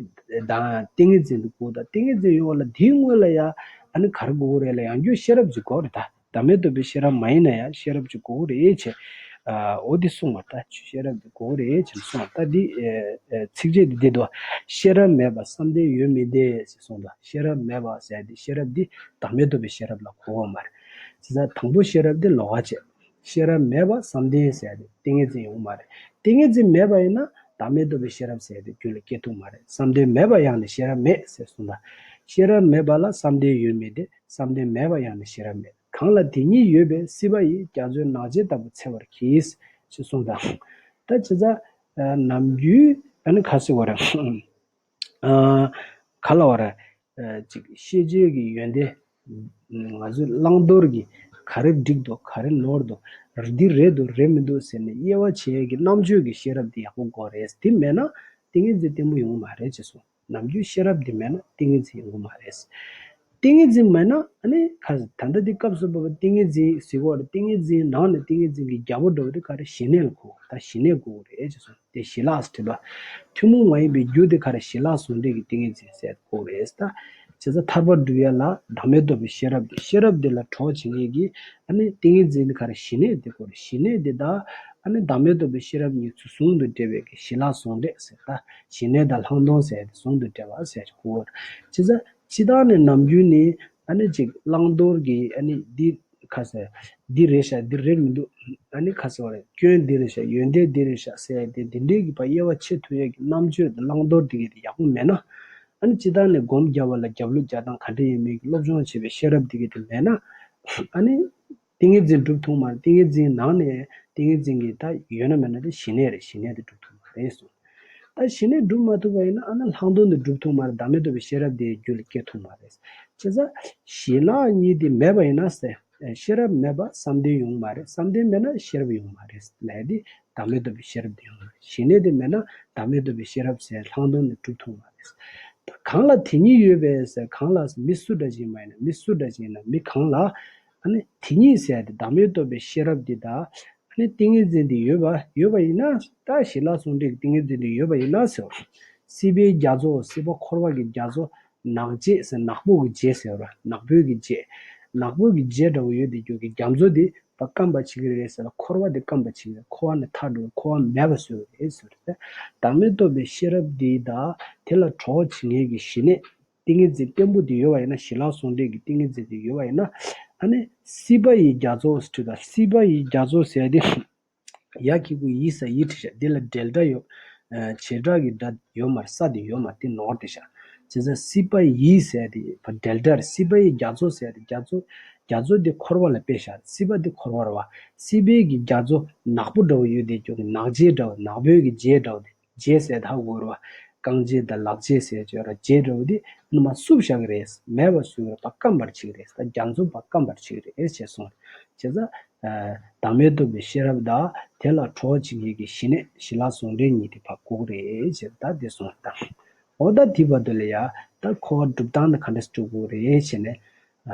ད་ཏིང་ངེ་འཛིན་དེ་དགོས། ད་ཏིང་ངེ་འཛིན་ཡོང་བ་ལ་དེའི་སྔོན་ལ་ཡ་ཨ་ནི་ག་རེ་དགོས་རེད་ལ། ཡང་རྒྱུ་ཤེས་རབ་ཅིག་དགོས་རེད། ད་བདག་མེད་རྟོགས་པའི་ཤེས་རབ་མ་ཡིན་ན་ཡང་ཤེས་རབ་ཅིག་དགོས་རེད་ཅེས། འོ་དེ་གསུངས་པ། ད་ཤེས་རབ་དེ་དགོས་རེད་ཅེས་གསུངས་པ། ད་འདི་ཚིགས་བཅད་འདི་འདི་འདུག། ཤེས་རབ་མེད་པར་བསམ་གཏན་ཡོད་མི་བདེ་ཞེས་གསུངས་པ། ཤེས་རབ་མེད་པ་ཟེར་ཡ་དེ་ཤེས་རབ་འདི་བདག་མེད་རྟོགས་པའི་ཤེས་རབ་ལ་གོ་བ་མ་རེད། བྱས་ཙང་དང་པོ་ཤེས་རབ་འདི་ལོགས་ཀ་བྱས། ཤེས་རབ་མེད་པར་བསམ་གཏན་ཟེར་ཡ་དེ་ཏིང་ངེ་འཛིན་ཡོང་མ་རེད། ཏིང་ངེ་འཛིན་མེད་པ་ཡིན་ན་བདག་མེད་རྟོགས་པའི་ཤེས་རབ་ཟེར་ཡ་དེ་རྒྱུད་ལ་སྐྱེ་ཐུབ་མ་རེད། བསམ་གཏན་མེད་པ་ཡང་ནི་ཤེས་རབ་མེད་ཟེར་གསུངས་པ། ཤེས་རབ་མེད་པ་ལ་བསམ་གཏན་ཡོད་མི་བདེ། བསམ་གཏན་མེད་པ་ཡང་ནི་ཤེས་རབ་མེད། གང་ལ་དེ་གཉིས་ཡོད་པའི། སྲིད་པ་ཡི་རྒྱ་མཚོའི་ནགས་བྱེ་ལྟ་བུ་འཚེར་བར་གྱིས། ཞེས་གསུངས་དང་། ད་བྱས་ཙང་ནམ་རྒྱུན་ཨ་ནི་ག་ཟེར་བ་རེད། ག་ལ་བ་རེད། ཅིག་ཤེས་བྱའི་གི་ཡོན་ཏན་ང་ཚོའི་བླང་དོར་གྱི་ག་རེ་འགྲིག་འདུག་ག་རེ་ནོར་འདུག་འདི་རེད་འདུག་རེད་མི་འདུག་ཟེར་ནས་དབྱེ་བ་ཕྱེ་ཡས་ཀྱི་རྣམ་དཔྱོད་ཀྱི་ཤེས་རབ་འདི་ཡག་པོ་དགོས་རེད། དེ་མེད་ན་ཏིང་ངེ་འཛིན་བརྟན་པོ་ཡོང་གི་མ་རེད་ཅེས་གསུངས། ནམ་རྒྱུན་ཤེས་རབ་འདི་མེད་ན་ཏིང་ངེ་འཛིན་ཡོང་གི་མ་རེད། ཏིང་ངེ་འཛིན་མེད་ན་ཨ་ནི་ཁ་ད་ལྟ་འདི་སྐབས་སུ་བབ་པ་ཏིང་ངེ་འཛིན་ཟེར་གོ་རེད། ཏིང་ངེ་འཛིན་ནང་ནས་ཏིང་ངེ་འཛིན་གྱི་རྒྱལ་པོ་འདྲ་བོ་དེ་ག་རེ་ཞི་གནས་ལ་གོ། ད་ཞི་གནས་དགོས་རེད་ཅེས་གསུངས་ཏེ་ཞི་ལྷག་ཟེར་བ། ཐུན་མོང་མ་ཡིན་པའི་རྒྱུ་དེ་ག་རེ་ཞི་ལྷག་ཟུང་འབྲེལ་གྱི་ཏིང་ངེ་འཛིན་ཟེར་དགོས་རེད། ད་བྱས་ཙང་ཐར་པ་སྒྲུབ་ཡ་ལ་བདག་མེད་རྟོགས་པའི་ཤེས་རབ་དེ་ཤེས་རབ་དེ་ལ་གྲོགས་བྱེད་མཁན་གྱི་ཨ་ནི་ཏིང་ངེ་འཛིན་དེ་ག་རེ་ཞི་གནས་དེ་དགོས་རེད། ཞི་གནས་དེ་ད་ཨ་ནི་བདག་མེད་རྟོགས་པའི་ཤེས་རབ་གཉིས་ཚུལ་ཟུང་དུ་འབྲེལ་བའི་གི་ཞི་ལྷག་ཟུང་འབྲེལ་ཟེར། ད་ཞི་གནས་དང་ལྷག་མཐོང་ཟེར་དེ་ཟུང་དུ་འབྲེལ་བ་ཟེར་གྱི་གོ། བྱས་ཙང་སྤྱིར་བཏང་ནས་ནམ་རྒྱུན་ནི་ཨ་ནི་ཅིག་བླང་དོར་གྱི་ཨ་ནི་འདི་ཁ་ཟེར་འདི་རེད་ཤག་འདི་རེད་མི་འདུག་ཨ་ནི་ཁ་ཟེར་བ་རེད། སྐྱོན་འདི་རེད་ཤག་ཡོན་ཏན་འདི་རེད་ཤག་ཟེར་དེ་འདི་འདྲའི་གི་ཕར་དབྱེ་བ་ཕྱེ་ཐུབ་ཡས་ཀྱི་རྣམ་དཔྱོད་དང་བླང་དོར་འདི་གི་དེ་ཡག་པོ་མེད་ན། ཨ་ནི་སྤྱིར་བཏང་ནས་སྒོམ་རྒྱག་པ་ལ་རྒྱབ་ལོག་རྒྱག་སྟངས་ག་འདྲ་ཡིན་མིན་གྱི་སློབ་སྦྱོང་བྱེད་པའི་ཤེས་རབ་འདི་གི་དེ་མེད་ན། ཨ་ནི། ཏིང་ངེ་འཛིན་སྒྲུབ་ཐུབ་མ་རེད། ཏིང་ངེ་འཛིན་ནང་ནས་ཏིང་ངེ་འཛིན་གྱི་ད་ཡོད་ན་མེད་ན་དེ་ཞི་གནས་རེད། ཞི་གནས་དེ་སྒྲུབ་ཐུབ་མ་རེད་གསུངས། ད་ཞི་གནས་སྒྲུབ་མ་ཐུབ་པ་ཡིན་ན་ཨ་ནི་ལྷག་མཐོང་དེ་སྒྲུབ་ཐུབ་མ་རེད། བདག་མེད་རྟོགས་པའི་ཤེས་རབ་དེ་རྒྱུད་ལ་སྐྱེ་ཐུབ་མ་རེད། བྱས་ཙང་ཞི་ལྷག་གཉིས་དེ་མེད་པ་ཡིན་ན་ཟེར། ཤེས་རབ་མེད་པ་བསམ་གཏན་ཡོང་མ་རེད། བསམ་གཏན་མེད་ན་ཤེས་རབ་ཡོང་མ་རེད། ལས་དེ་བདག་མེད་རྟོགས་པའི་ཤེས་རབ་དེ་ཡོང་མ་རེད། ཞི་གནས་དེ་མེད་ན་བདག་མེད་རྟོགས་པའི་ཤེས་རབ་ཟེར་ལྷག་མཐོང་དེ་སྒྲུབ་ཐུབ་མ་རེད། ད་གང་ལ་དེ་གཉིས་ཡོད་པས་ཟེར། གང་ལ་མི་སུ་འདྲ་ཞིག་མ་ཡིན་ན་མི་སུ་འདྲ་ཞིག་ཡིན་ན་མི་གང་ལ། ཨ་ནི་དེ་གཉིས་ཟེར་ཏེ་བདག་མེད་རྟོགས་པའི་ཤེས་རབ་འདི་དང་། ཨ་ནི་ཏིང་ངེ་འཛིན་འདི་ཡོད་པ་ཡོད་པ་ཡིན་ན། ད་ཞི་ལྷག་ཟུང་འབྲེལ་གྱི་ཏིང་ངེ་འཛིན་འདི་ཡོད་པ་ཡིན་ན་ཟེར། སྲིད་པའི་རྒྱ་མཚོ། སྲིད་པ་འཁོར་བ་གི་རྒྱ་མཚོ། ནགས་བྱེ་ཟེར། ནག་པོ་གི་བྱེ་ཟེར་བ། ནག་པོའི་གི་བྱེ། ནག་པོའི་གི་བྱེ་འདྲ་བོ་ཡོད་དེ་རྒྱུ་གི་རྒྱ་མཚོ་འདི་ཕར་སྐམ་པ་བྱེད་ཀྱི་རེད་ཟེར་ལ། འཁོར་བ་འདི་སྐམ་པ་བྱེད་ཀྱི་རེད། འཁོར་བ་ནས་ཐར་འགྲོ། འཁོར་བ་མེད་པ་བཟོ་གི་རེད་ཟེར་བ་རེད། བདག་མེད་རྟོགས་པའི་ཤེས་རབ་འདི་དང་དེ་ལ་གྲོགས་བྱེད་མཁན་གྱི་ཞི་གནས། ཏིང་ངེ་འཛིན་བརྟན་པོ་དེ་ཡོད་པ་ཡིན་ན། ཞི་ལྷག་ཟུང་འབྲེལ་གྱི་ཏིང་ངེ་འཛིན་དེ་ཡོད་པ་ཡིན་ན། ཨ་ནི་སྲིད་པ་ཡི་རྒྱ་མཚོ་ཟེར་དུས་ད་སྲིད་པ་ཡི་རྒྱ་མཚོ་ཟེར་དེ་ཡ་གི་གུ་ཡི་ས་ཡི་བྲིས་ཤག་འདི་ལ་འབྲེལ་སྒྲ་ཡོད། བྱེད་སྒྲ་གི་སྒྲ་ཡོད་མ་རེད། ས་དེ་ཡོད་མ་རེད། དེ་ནོར་དེ་ཤག་བྱས་ཙང་སྲིད་པ་ཡི་ཟེར་དེ་ཕར་འབྲེལ་སྒྲ་རེད། སྲིད་པ་ཡི་རྒྱ་མཚོ་ཟེར་དེ་རྒྱ་མཚོ། རྒྱ་མཚོ་དེ་འཁོར་བ་ལ་དཔེ་བཞག་སྲིད་པ་དེ་འཁོར་བ་རེད་བ། སྲིད་པའི་གི་རྒྱ་མཚོ་ནག་པོ་འདྲ་བོ་ཡོད་དེ་རྒྱུ་གི་ནག་བྱེ་འདྲ་བོ། ནག་པོའི་གི་བྱེ་འདྲ་བོ་དེ། བྱེ་ཟེར་ད་གོ་ར་བ། རྐང་རྗེས་དང་ལག་རྗེས་ཟེར་བྱས་ར་བྱེ་འདྲ་བོ་དེ་ནི་མ་བསུབ་བཞག་གི་རེད། མེད་པ་བཟོས་ར་ཕར་སྐམ་པར་བྱེད་ཀྱི་རེད། ད་རྒྱ་མཚོ་ཕར་སྐམ་པར་བྱེད་ཀྱི་རེད་ཅེས་གསུངས། བྱས་ཙང་། བདག་མེད་རྟོགས་པའི་ཤེས་རབ་དང་དེ་ལ་གྲོགས་བྱེད་མཁན་གྱི་ཞི་གནས་ཞི་ལྷག་ཟུང་འབྲེལ་གཉིས་དེ་ཕར་དགོས་ཀྱི་རེད་ཅེས་ད་དེ་གསུངས་ད། འོ་ད་དེ་བར་དུ་ལ་ཡ་ད་འཁོར་བ་སྒྲུབ་སྟངས་ནི་ག་འདྲ་སྒྲུབ་དགོས་རེད་ཅེས་ནས།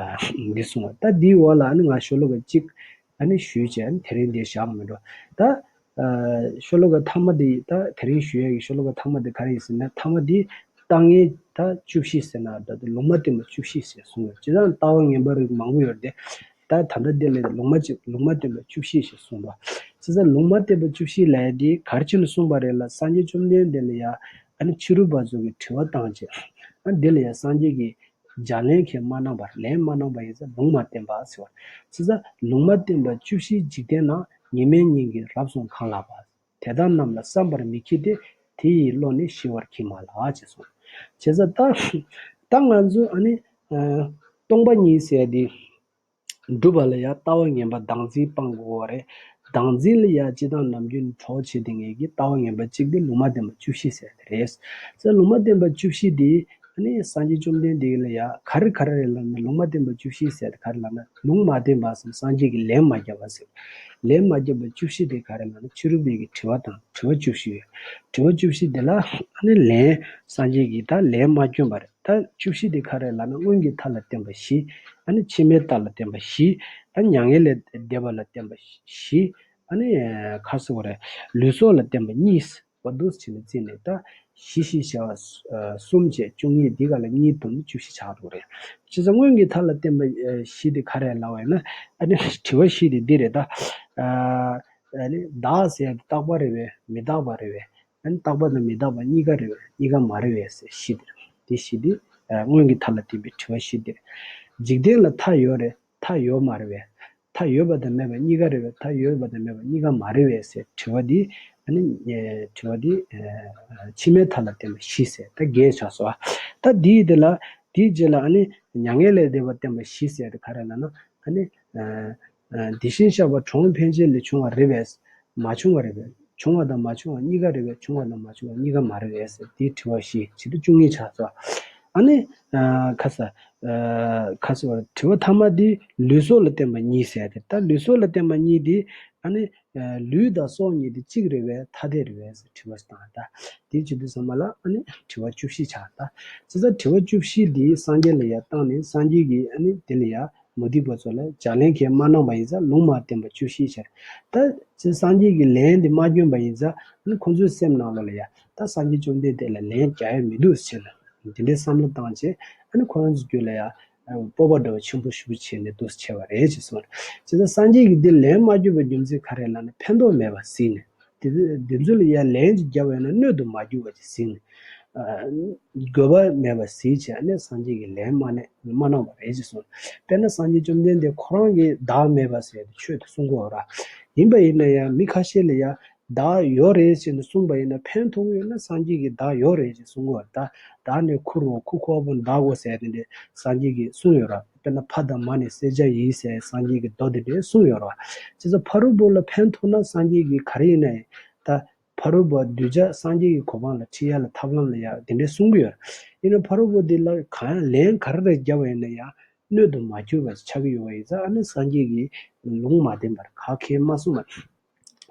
འདི་གསུངས་པ། ད་འདིའི་འོག་ལ་ཨ་ནི་ང་ཤོ་ལོ་ཀ་གཅིག་ཨ་ནི་ཞུས་བྱས་ཨ་ནི་དེ་རིང་འདི་བཞག་མི་འགྲོ། ད་ཤོ་ལོ་ཀ་ཐ་མ་འདི་ད་དེ་རིང་ཞུ་ཡས་ཀྱི་ཤོ་ལོ་ཀ་ཐ་མ་འདི་ག་རེ་ཡིན་ཟེར་ན། ཐ་མ་འདི་ལྟ་ངན་ད་བཅུ་བཞི་ཟེར་ན་ད་དུ་ལུང་མ་བསྟན་པ་བཅུ་བཞི་ཟེར་གསུངས་ཡོད། སྤྱིར་བཏང་ལྟ་བ་ངན་པ་རིགས་མང་པོ་ཡོད་དེ། ད་ད་ལྟ་འདི་ལ་ལུང་མ་གཅིག་ལུང་མ་བསྟན་པ་བཅུ་བཞི་ཞེས་གསུངས་པ། སྤྱིར་བཏང་ལུང་མ་བསྟན་པ་བཅུ་བཞི་ལབ་ཡས་འདི་ག་རེ་བྱས་ནས་གསུངས་པ་རེད་ལ། སངས་རྒྱས་བཅོམ་ལྡན་འདས་ལ་ཡ་ཨ་ནི་ཕྱི་རོལ་པ་ཚོ་གི་དྲི་བ་བཏང་བྱས། ཨ་འདི་ལ་ཡ་སངས་རྒྱས་ཀྱིས་ལྗགས་ལན་ཁས་མ་གནང་བར། ལན་མ་གནང་བ་ཡིན་ཙང་ལུང་མ་བསྟན་པ་ཟེར་བ། བྱས་ཙང་ལུང་མ་བསྟན་པ་བཅུ་བཞིའི་འཇིག་རྟེན་ན། ཉི་མའི་ཉིན་གྱིས་རབ་གསུངས་གང་ལགས་པ། དེ་དག་རྣམས་ལ་བསམ་པར་མི་བགྱིད་དེ། དེ་ཡི་བློ་ནི་ཞི་བར་བགྱིད་མ་ལགས་ཅེས་གསུངས། བྱས་ཙང་ད་ད་ང་ཚོ་ཨ་ནི་སྟོང་པ་ཉིད་ཟེར་དེ། སྒྲུབ་པ་ལ་ཡང་ལྟ་བ་ངན་པ་བདག་འཛིན་སྤང་དགོས་པ་རེད། བདག་འཛིན་ལ་ཡང་སྤྱིར་བཏང་ནམ་རྒྱུན་གྲོགས་བྱེད་དེ་ངེས་ཀྱི་ལྟ་བ་ངན་པ་གཅིག་དེ་ལུང་མ་བསྟན་པ་བཅུ་བཞི་ཟེར་དེ་རེད། ས་ལུང་མ་བསྟན་པ་བཅུ་བཞི་དེ་ཨ་ནི་སངས་རྒྱས་བཅོམ་ལྡན་འདས་ལ་ཡང་ག་རེ་ག་རེ་རེད་ལབ་ན། ལུང་མ་བསྟན་པ་བཅུ་བཞི་ཟེར་དེ་ག་རེ་ལབ་ན། ལུང་མ་བསྟན་པ་ཟེར་སངས་རྒྱས་ཀྱིས་ལན་མ་བརྒྱབ་པ་ཟེར། ལན་མ་བརྒྱབ་པ་བཅུ་བཞི་དེ་ག་རེ་ལབ་ན། ཕྱི་རོལ་པའི་གི་དྲི་བ་དང་དྲི་བ་བཅུ་བཞི་ཡོད། དྲི་བ་བཅུ་བཞི་དེ་ལ་ཨ་ནི་ལན་སངས་རྒྱས་ཀྱིས་ད་ལན་མ་བསྐྱོན་པ་རེད། ད་བཅུ་བཞི་དེ་ག་རེ་ལབ་ན། སྔོན་གྱི་མཐའ་ལ་བརྟེན་པ་བཞི། ཨ་ནི་ཕྱི་མའི་མཐའ་ལ་བརྟེན་པ་བཞི། ཨ་ནི་མྱ་ངན་ལས་འདས་པ་ལ་བརྟེན་པ་བཞི། ཨ་ནི་ག་རེ་ཟེར་དགོས་རེད། ལུས་སྲོག་ལ་བརྟེན་པ་གཉིས། བ་འདུག་སེ་བྱས་ནས་བརྩིས་ནས། ད་བཞི་བཞི་བྱས་པ་གསུམ་བྱས་བཅུ་གཉིས། འདི་ག་ལ་གཉིས་བསྡོམས་ནས་བཅུ་བཞི་ཆགས་འགྲོ་གི་རེད། བྱས་ཙང་སྔོན་གྱི་མཐའ་ལ་བརྟེན་པ་བཞི་དེ་ག་རེ་ལབ་པ་ཡིན་ན། ཨ་ནི་དྲི་བ་བཞི་དེ་འདི་རེད་ད། ཨ་ནི་བདག་ཟེར་ཡ་དེ་རྟག་པ་རེད་པས། མི་རྟག་པ་རེད་པས། ཨ་ནི་རྟག་པ་དང་མི་རྟག་པ་གཉིས་ཀ་རེད་པས། གཉིས་ཀ་མ་རེད་པས་ཟེར་བཞི་དེ་རེད། དེ་བཞི་དེ་སྔོན་གྱི་མཐའ་ལ་བརྟེན་པའི་དྲི་བ་བཞི་དེ་རེད། འཇིག་རྟེན་ལ་མཐའ་ཡོད་རེད། མཐའ་ཡོད་མ་རེད་པས། མཐའ་ཡོད་པ་དང་མེད་པ་གཉིས་ཀ་རེད་པས། མཐའ་ཡོད་པ་དང་མེད་པ་གཉིས་ཀ་མ་རེད་པས་ཟེར་དྲི་བ་འདི། ཨ་ནི་དྲི་བ་འདི་ཕྱི་མའི་མཐའ་ལ་བརྟེན་པ་བཞི་ཟེར། ད་བརྒྱད་ཆགས་སོང་། ད་འདིའི་དེ་ལ། དེའི་རྗེས་ལ་ཨ་ནི་མྱ་ངན་ལས་འདས་པ་བརྟེན་པ་བཞི་ཟེར་དེ་ག་རེ་ལབ་ན། ཨ་ནི་དེ་བཞིན་གཤེགས་པ་གྲོང་ཕན་ཆད་ལས་བྱུང་བ་རེད་པས། མ་བྱུང་བ་རེད་པས། བྱུང་བ་དང་མ་བྱུང་བ་གཉིས་ཀ་རེད་པས། བྱུང་བ་དང་མ་བྱུང་བ་གཉིས་ཀ་མ་རེད་པས་ཟེར། དེའི་དྲི་བ་བཞི། བྱེད་དུ་བཅུ་གཉིས་ཆགས་སོང་། ཨ་ནི་ཁ་ས། ཁ་ས་བར་དྲི་བ་ཐ་མ་འདི་ལུས་སྲོག་ལ་བརྟེན་པ་གཉིས་ཟེར་ཏེ། ད་ལུས་སྲོག་ལ་བརྟེན་པ་གཉིས་འདི་ཨ་ནི་ལུས་དང་སྲོག་གཉིས་འདི་གཅིག་རེད་པས། ཐ་དད་རེད་པས་ཟེར་དྲི་བ་བཏང་། ད་དེ་བྱེད་དུས་ཙམ་པ་ལ་ཨ་ནི་དྲི་བ་བཅུ་བཞི་ཆགས། ད་བྱས་ཙང་དྲི་བ་བཅུ་བཞི་འདི་སངས་རྒྱས་ལ་ཡར་བཏང་ནས། སངས་རྒྱས་ཀྱིས་ཨ་ནི་དེ་ལ་ཡར་མུ་སྟེགས་པ་ཚོ་ལ་ལྗགས་ལན་གང་ཡང་མ་གནང་པ་ཡིན་ཙང་ལུང་མ་བསྟན་པ་བཅུ་བཞི་ཆགས། ད་ཅི་སངས་རྒྱས་ཀྱིས་ལན་འདི་མ་བསྐྱོན་པ་ཡིན་ཙང་ཨ་ནི་ཁོང་ཚོའི་སེམས་ནང་ལོགས་ལ་ཡ། ད་སངས་རྒྱས་བཅོམ་ལྡན་འདས་ལ་ལན་རྒྱག་ཡ་མི་འདུག་ཟེར་ནས་འདི་འདྲའི་བསམ་བློ་བཏང་བྱས། ཨ་ནི་ཁོ་རང་ཚོའི་རྒྱུད་ལ་ཡ་སྤོབས་པ་འདྲ་བོ་ཆེན་པོ་ཞེ་པོ་བྱས་ནས་འདུག་སེ་བྱས་པ་རེད་ཅེས་གསུངས། བྱས་ཙང་སངས་རྒྱས་ཀྱིས་འདི་ལན་མ་བསྐྱོན་པའི་རྒྱུ་མཚན་ག་རེ་ལབ་ན། ཕན་ཐོགས་མེད་པ་གཟིགས་ནས། དེ་དེ་ཚོ་ལ་ཡ་ལན་ཅིག་བརྒྱབ་པ་ཡིན་ན་སྣོད་དུ་མ་གྱུར་པ་ཅིག་གཟིགས་ནས། ཨ། དགོས་པ་མེད་པ་གཟིགས་བྱས་ནས་སངས་རྒྱས་ཀྱིས་ལན་མ་གནང་མ་གནང་བ་རེད་ཅེས་གསུངས། དཔེར་ན་སངས་རྒྱས་བཅོམ་ལྡན་འདས་ཁོ་རང་གིས་བདག་མེད་པ་ཟེར་ཏེ་ཆོས་དེ་གསུང་གི་ཡོད་རེད། ཡིན་པ་ཡིན་ན་ཡང་མི་ཁ་ཤས་ལ་ཡ་བདག་ཡོད་རེད་ཅེས་ནས་གསུངས་པ་ཡིན་ན། ཕན་ཐོགས་ཡོད་ན་སངས་རྒྱས་ཀྱིས་བདག་ཡོད་རེད་ཅེས་གསུང་གི་ཡོད་རེད། ད་བདག་ནི་ཁུར་བོ་ཁུར་ཁུར་བོ་བདག་གོ་ཟེར་དེ་འདྲས་སངས་རྒྱས་ཀྱིས་གསུངས་ཡོད་རེད། དཔེར་ན་ཕ་དང་མ་ནི་བསད་བྱ་ཡིན་ཟེར་སངས་རྒྱས་ཀྱིས་མདོ་དེ་འདྲས་གསུངས་ཡོད་རེད། བྱས་ཙང་ཕ་རོལ་པོ་ལ་ཕན་ཐོགས་ན་སངས་རྒྱས་ཀྱིས་ག་རེ་ཡིན་ན་ཡང་ད། ཕ་རོལ་པོ་གདུལ་བྱ་སངས་རྒྱས་ཀྱི་གོ་འཕང་ལ་ཁྲིད་ཡ་ལ་ཐབས་ལམ་ལ་ཡ་དེ་འདྲས་གསུང་གི་ཡོད་རེད། ཡིན་ན་ཕ་རོལ་པོ་འདི་ལ་གང་ཡང་ལན་ག་རེ་རེ་བརྒྱབ་པ་ཡིན་ན་ཡང་སྣོད་དུ་མ་གྱུར་པ་ཆགས་ཀྱི་ཡོད་པ་ཡིན་ཙང་། ཨ་ནི་སངས་རྒྱས་ཀྱིས་ལུང་མ་བསྟན་པར་ག་གེ་མ་གསུངས་པ་རེད།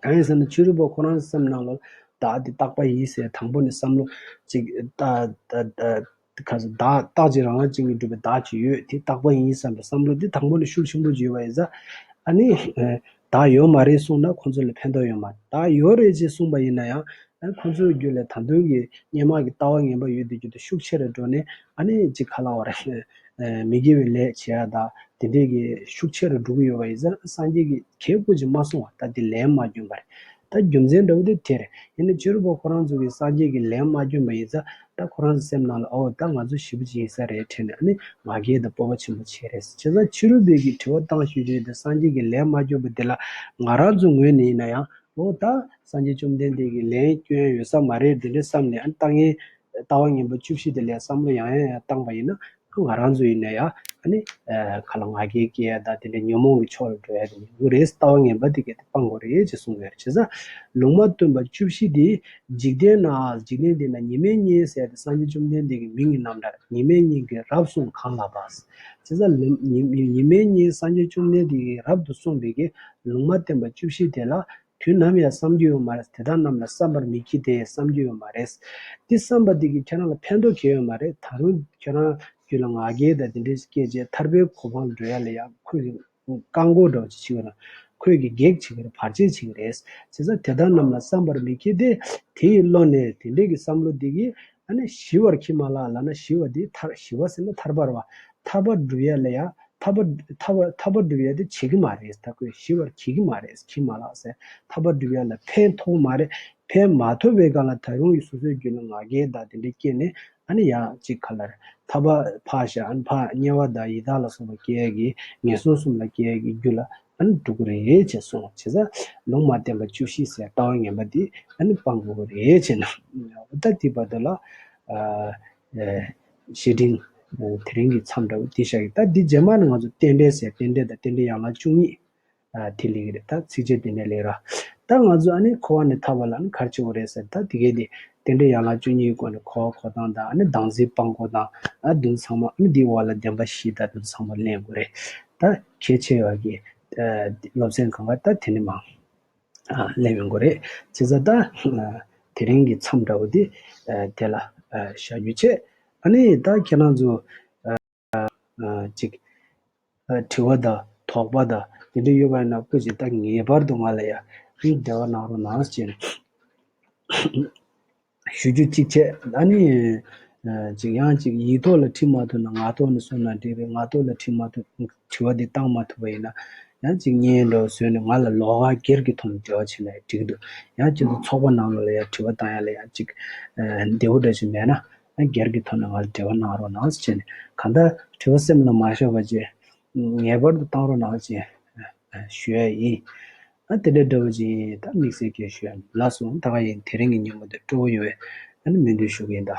གང་ཡིན་ཟེར་ན་ཕྱི་རོལ་པོ་ཁོ་རང་སེམས་ནང་ལ་བདག་འདི་རྟག་པ་ཡིན་ཟེར་དང་པོ་ནས་བསམ་བློ་ཅིག་ད་ད་ད། ག་ཟེར། བདག་རྟག་གཅིག་རང་རང་གཅིག་གིས་གྲུབ་པའི་བདག་ཅིག་ཡོད། དེ་རྟག་པ་ཡིན་བསམ་པའི་བསམ་བློ་འདི་དང་པོ་ནས་ཤུགས་ཆེན་པོ་ཅིག་ཡོད་པ་ཡིན་ཙང་། ཨ་ནི་བདག་ཡོད་མ་རེད་གསུངས་ན་ཁོང་ཚོ་ལ་ཕན་ཐོགས་ཡོད་མ་རེད། བདག་ཡོད་རེད་ཅེས་གསུངས་པ་ཡིན་ན་ཡང་། ཨ་ཁོང་ཚོའི་རྒྱུད་ལ་ད་དུང་གི་སྔོན་མ་གི་ལྟ་བ་ངན་པ་ཡོད་དུས་རྒྱུད་དུ་ཤུགས་ཆེ་རུ་འགྲོ་ནས། ཨ་ནི་ཅིག་ག་ལབ་དགོས་རེད། མི་དགེ་བའི་ལས་བྱེད་ཡ་དང་དེ་འདྲས་ཀྱི་ཤུགས་ཆེ་རུ་འགྲོ་གི་ཡོད་པ་ཡིན་ཙང་སངས་རྒྱས་ཀྱིས་གལ་ཀུན་གྱིས་མ་གསུངས་པ། ད་དེ་ལན་མ་བསྐྱོན་པ་རེད། ད་རྒྱུ་མཚན་འདྲ་བོ་དེ་དེ་རེད། ཡིན་ན་ཕྱི་རོལ་པོ་ཁོ་རང་ཚོ་གིས་སངས་རྒྱས་ཀྱིས་ལན་མ་བསྐྱོན་པ་ཡིན་ཙང་། ད་ཁོ་རང་ཚོའི་སེམས་ནང་ལ་ཨོ་ད་ང་ཚོ་ཞེ་པོ་ཅིག་ཡིན་ས་རེད་དྲན་ནས། ཨ་ནི་ང་རྒྱལ་དང་སྤོབས་པ་ཆེན་པོ་བྱས་རེད། བྱས་ཙང་ཕྱི་རོལ་པའི་གི་དྲི་བ་བཏང་ཤེས་ཀྱི་ཡོད་དེ། སངས་རྒྱས་ཀྱིས་ལན་མ་བསྐྱོན་པ་དེ་ལ་ང་རང་ཚོ་ངོས་ནས་ཡིན་ན་ཡང་ཨོ་ད་སངས་རྒྱས་བཅོམ་ལྡན་འདས་ཀྱིས་ལན་བསྐྱོན་ཡོད་ས་མ་རེད་དེ་འདྲས་བསམ་ནས། ཨ་ནི་ལྟ་ངན་ལྟ་བ་ངན་པ་བཅུ་བཞི་དེ་ལ་བསམ་བློ་ཡང་ཡང་ཡང་བཏང་པ་ཡིན་ན། ང་རང་ཚོ་ཡིན་ན་ཡང་ཨ་ནི་ཨ་ག་ལ་ང་རྒྱལ་སྐྱེ་ཡ་དང་དེ་འདྲའི་ཉོན་མོངས་ཀྱི་ཕྱོགས་ལ་འགྲོ་ཡ་དེ་ཡོང་གི་རེད། ལྟ་བ་ངན་པ་དེ་གས་དེ་སྤང་དགོས་རེད་ཅེས་གསུངས་ཡོད་རེད། བྱས་ཙང་ལུང་མ་བསྟན་པ་བཅུ་བཞི་དེ། འཇིག་རྟེན་ན། འཇིག་རྟེན་འདི་ན་ཉི་མའི་གཉེན་ཟེར་ཏེ་སངས་རྒྱས་བཅོམ་ལྡན་འདས་ཀྱི་མིང་གི་རྣམ་གྲངས། ཉི་མའི་གཉེན་གྱི་རབ་གསུངས་གང་ལགས་པ། བྱས་ཙང་ལུང་ཉི་ཉི་མའི་གཉེན་སངས་རྒྱས་བཅོམ་ལྡན་འདས་ཀྱི་རབ་ཏུ་གསུངས་པའི་གི་ལུང་མ་བསྟན་པ་བཅུ་བཞི་དེ་ལ། དུས་ནམ་ཡང་བསམ་རྒྱུ་ཡོད་མ་རེད། དེ་དག་རྣམས་ལ་བསམ་པར་མི་བགྱིད་དེ། བསམ་རྒྱུ་ཡོད་མ་རེད། འདི་བསམ་པ་འདི་གིས་ཁྱེད་རང་ལ་ཕན་ཐོགས་གང་ཡང་ཡོད་མ་རེད། ད་རུང་ཁྱེད་རང་རྒྱུད་ལ་ང་རྒྱལ་དང་དེ་འདྲའི་སྐྱེས་རྗེས་ཐར་པའི་གོ་འཕང་འགྲོ་ཡ་ལ་ཡང་ཁོས་བཀག་འགོག་འདྲ་བོ་ཅིག་བྱེད་ཀྱི་རེད། ཁོས་ཀྱི་གེགས་བྱེད་ཀྱི་རེད། བར་ཆད་བྱེད་ཀྱི་རེད། བྱས་ཙང་དེ་དག་རྣམས་ལ་བསམ་པར་མི་བགྱིད་དེ། དེ་ཡི་བློ་ནི་དེ་འདྲའི་གི་བསམ་བློ་འདི་གིས་ཨ་ནི་ཞི་བར་གྱིས་མ་ལགས་ལབ་ན། ཞི་བ་འདི་ཐར། ཞི་བ་ཟེར་ན་ཐར་པ་རེད་བ། ཐར་པ་སྒྲུབ་ཡ་ལ་ཡང་ཐར་པ་ཐར་པ་ཐར་པ་སྒྲུབ་ཡ་དེ་བྱེད་ཀྱི་མ་རེད། ད་ཁོས་ཞི་བར་བགྱིད་ཀྱི་མ་རེད། བགྱིད་མ་ལགས་ཟེར། ཐར་པ་སྒྲུབ་ཡ་ལ་ཕན་ཐོགས་མ་རེད། ཕན་མ་ཐོགས་པའི་སྒང་ལ་ད་རུང་སོ་སོའི་རྒྱུད་ལ་ང་རྒྱལ་དང་དེ་འདྲ་སྐྱེས་ནས། ཨ་ནི་ཡང་ཅིག་ག་ལ་རེད། ཐར་པ་ཕར་བཞག་ཨ་ནི་ཕར་དམྱལ་བ་དང་ཡི་དྭགས་ལ་སོགས་པ་སྐྱེ་ཡ་གི་ངན་སོང་གསུམ་ལ་སྐྱེ་ཡ་གི་རྒྱུ་ལ་ཨ་ནི་འགྲོ་གི་རེད་ཅེས་གསུངས། བྱས་ཙང་ལུང་མ་བསྟན་པ་བཅུ་བཞི་ཟེར་ལྟ་བ་ངན་པ་འདི་ཨ་ནི་སྤང་དགོས་ཀྱི་རེད་ཅེས་ན། ད་དེ་བར་དུ་ལ་ཨ་ཨ་བཤེས་སྤྲིང་ཨ་དེ་རིང་གི་མཚམས་འདྲ་བོ་འདི་བཞག་གི། ད་འདི་རྗེས་མ་ནི་ང་ཚོ་རྟེན་འབྲེལ་ཟེར། རྟེན་འབྲེལ་དང་རྟེན་འབྲེལ་ཡན་ལག་བཅུ་གཉིས། ཨ་དེ་ལེགས་རེད། ད་ཚིགས་བཅད་དེ་ནས་ལེགས་ར། ད་ང་ཚོ་ཨ་ནི་འཁོར་བ་ནས་ཐར་པ་ལ་ཨ་ནི་ག་རེ་བྱེད་དགོས་རེད་ཟེར། ད་དེ་གས་དེ་རྟེན་འབྲེལ་ཡན་ལག་བཅུ་གཉིས་ཀྱི་སྒོ་ནས་འཁོར་བ་འཁོར་སྟངས་དང་། ཨ་ནི་བདག་འཛིན་སྤང་དགོས་སྟངས། ཨ་འདི་ཚང་མ་ཨ་ནི་འདིའི་འོག་ལ་བདེན་པ་བཞི་དང་འདི་ཚང་མ་གླེང་དགོས་རེད། ད་གལ་ཆེ་བ་གི་ཨ་སློབ་ཚན་གང་ག་ད་དེ་ནས་མ་ཨ་གླེང་ཡོང་དགོས་རེད། བྱས་ཙང་ད་ཨ་དེ་རིང་གི་མཚམས་འདྲ་བོ་འདི་ཨ་དེ་ལ་ཨ་བཞག་རྒྱུ་བྱས། ཨ་ནི་ད་ཁྱེད་རང་ཚོ་ཨ་ཅིག་ཨ་དྲི་བ་དང་དོགས་པ་དང་དེ་འདྲ་ཡོད་པ་ཡིན་ན་སྐུ་མཁྱེན་ད་ངེས་པར་དུ་ང་ལ་ཡ་ཨ་ནི་འབྲེལ་བ་གནང་རོགས་གནང་ཟེར་ནས་ཞུ་རྒྱུ་གཅིག་བྱས། ཨ་ནི་ཨ་ཅིག་ཡང་ཅིག་ཡིག་ཐོག་ལ་བྲིས་མ་ཐུབ་ན་ངག་ཐོག་ནས་གསུངས་ན་འགྲིག་རེད། ངག་ཐོག་ལ་བྲིས་མ་ཐུབ། དྲི་བ་འདི་བཏང་མ་ཐུབ་པ་ཡིན་ན་ཡང་ཅིག་བརྙན་འདྲ་བཟོས་ནས་ང་ལ་ལོགས་ཀ་སྒེར་གྱི་ཐོག་ནས་འབྲེལ་བ་བྱས་ན་འགྲིག་གི་འདུག་ཡང་ཁྱེད་ཚོ་ཚོགས་པ་ནང་ལོགས་ལ་ཡང་དྲི་བ་བཏང་ཡ་ལ་ཡང་ཅིག་ཨ་བདེ་པོ་འདྲ་ཞིག་མེད་ན་ཡང་སྒེར་གྱི་ཐོག་ནས་ང་ལ་འབྲེལ་བ་གནང་རོགས་གནང་ཟེར་བྱས་ནས། གང་ལྟར་དྲི་བ་སེམས་ལ་མ་བཞག་པ་བྱས་ངེས་པར་དུ་བཏང་རོགས་གནང་ཟེར་ཞུ་ཡ་ཡིན། ཨ་དེ་འདྲ་འདྲ་བོ་ཅིག་ཡིན། ད་དམིགས་བསལ་གྱི་ཞུ་ཡ་ལགས་སོ། ད་ག་ཡིན། དེ་རིང་གི་ཉིན་མོ་འདི་སྤྲོ་པོ་ཡོང་བའི་ཨ་ནི་སྨོན་འདུན་ཞུ་གི་ཡིན་ད།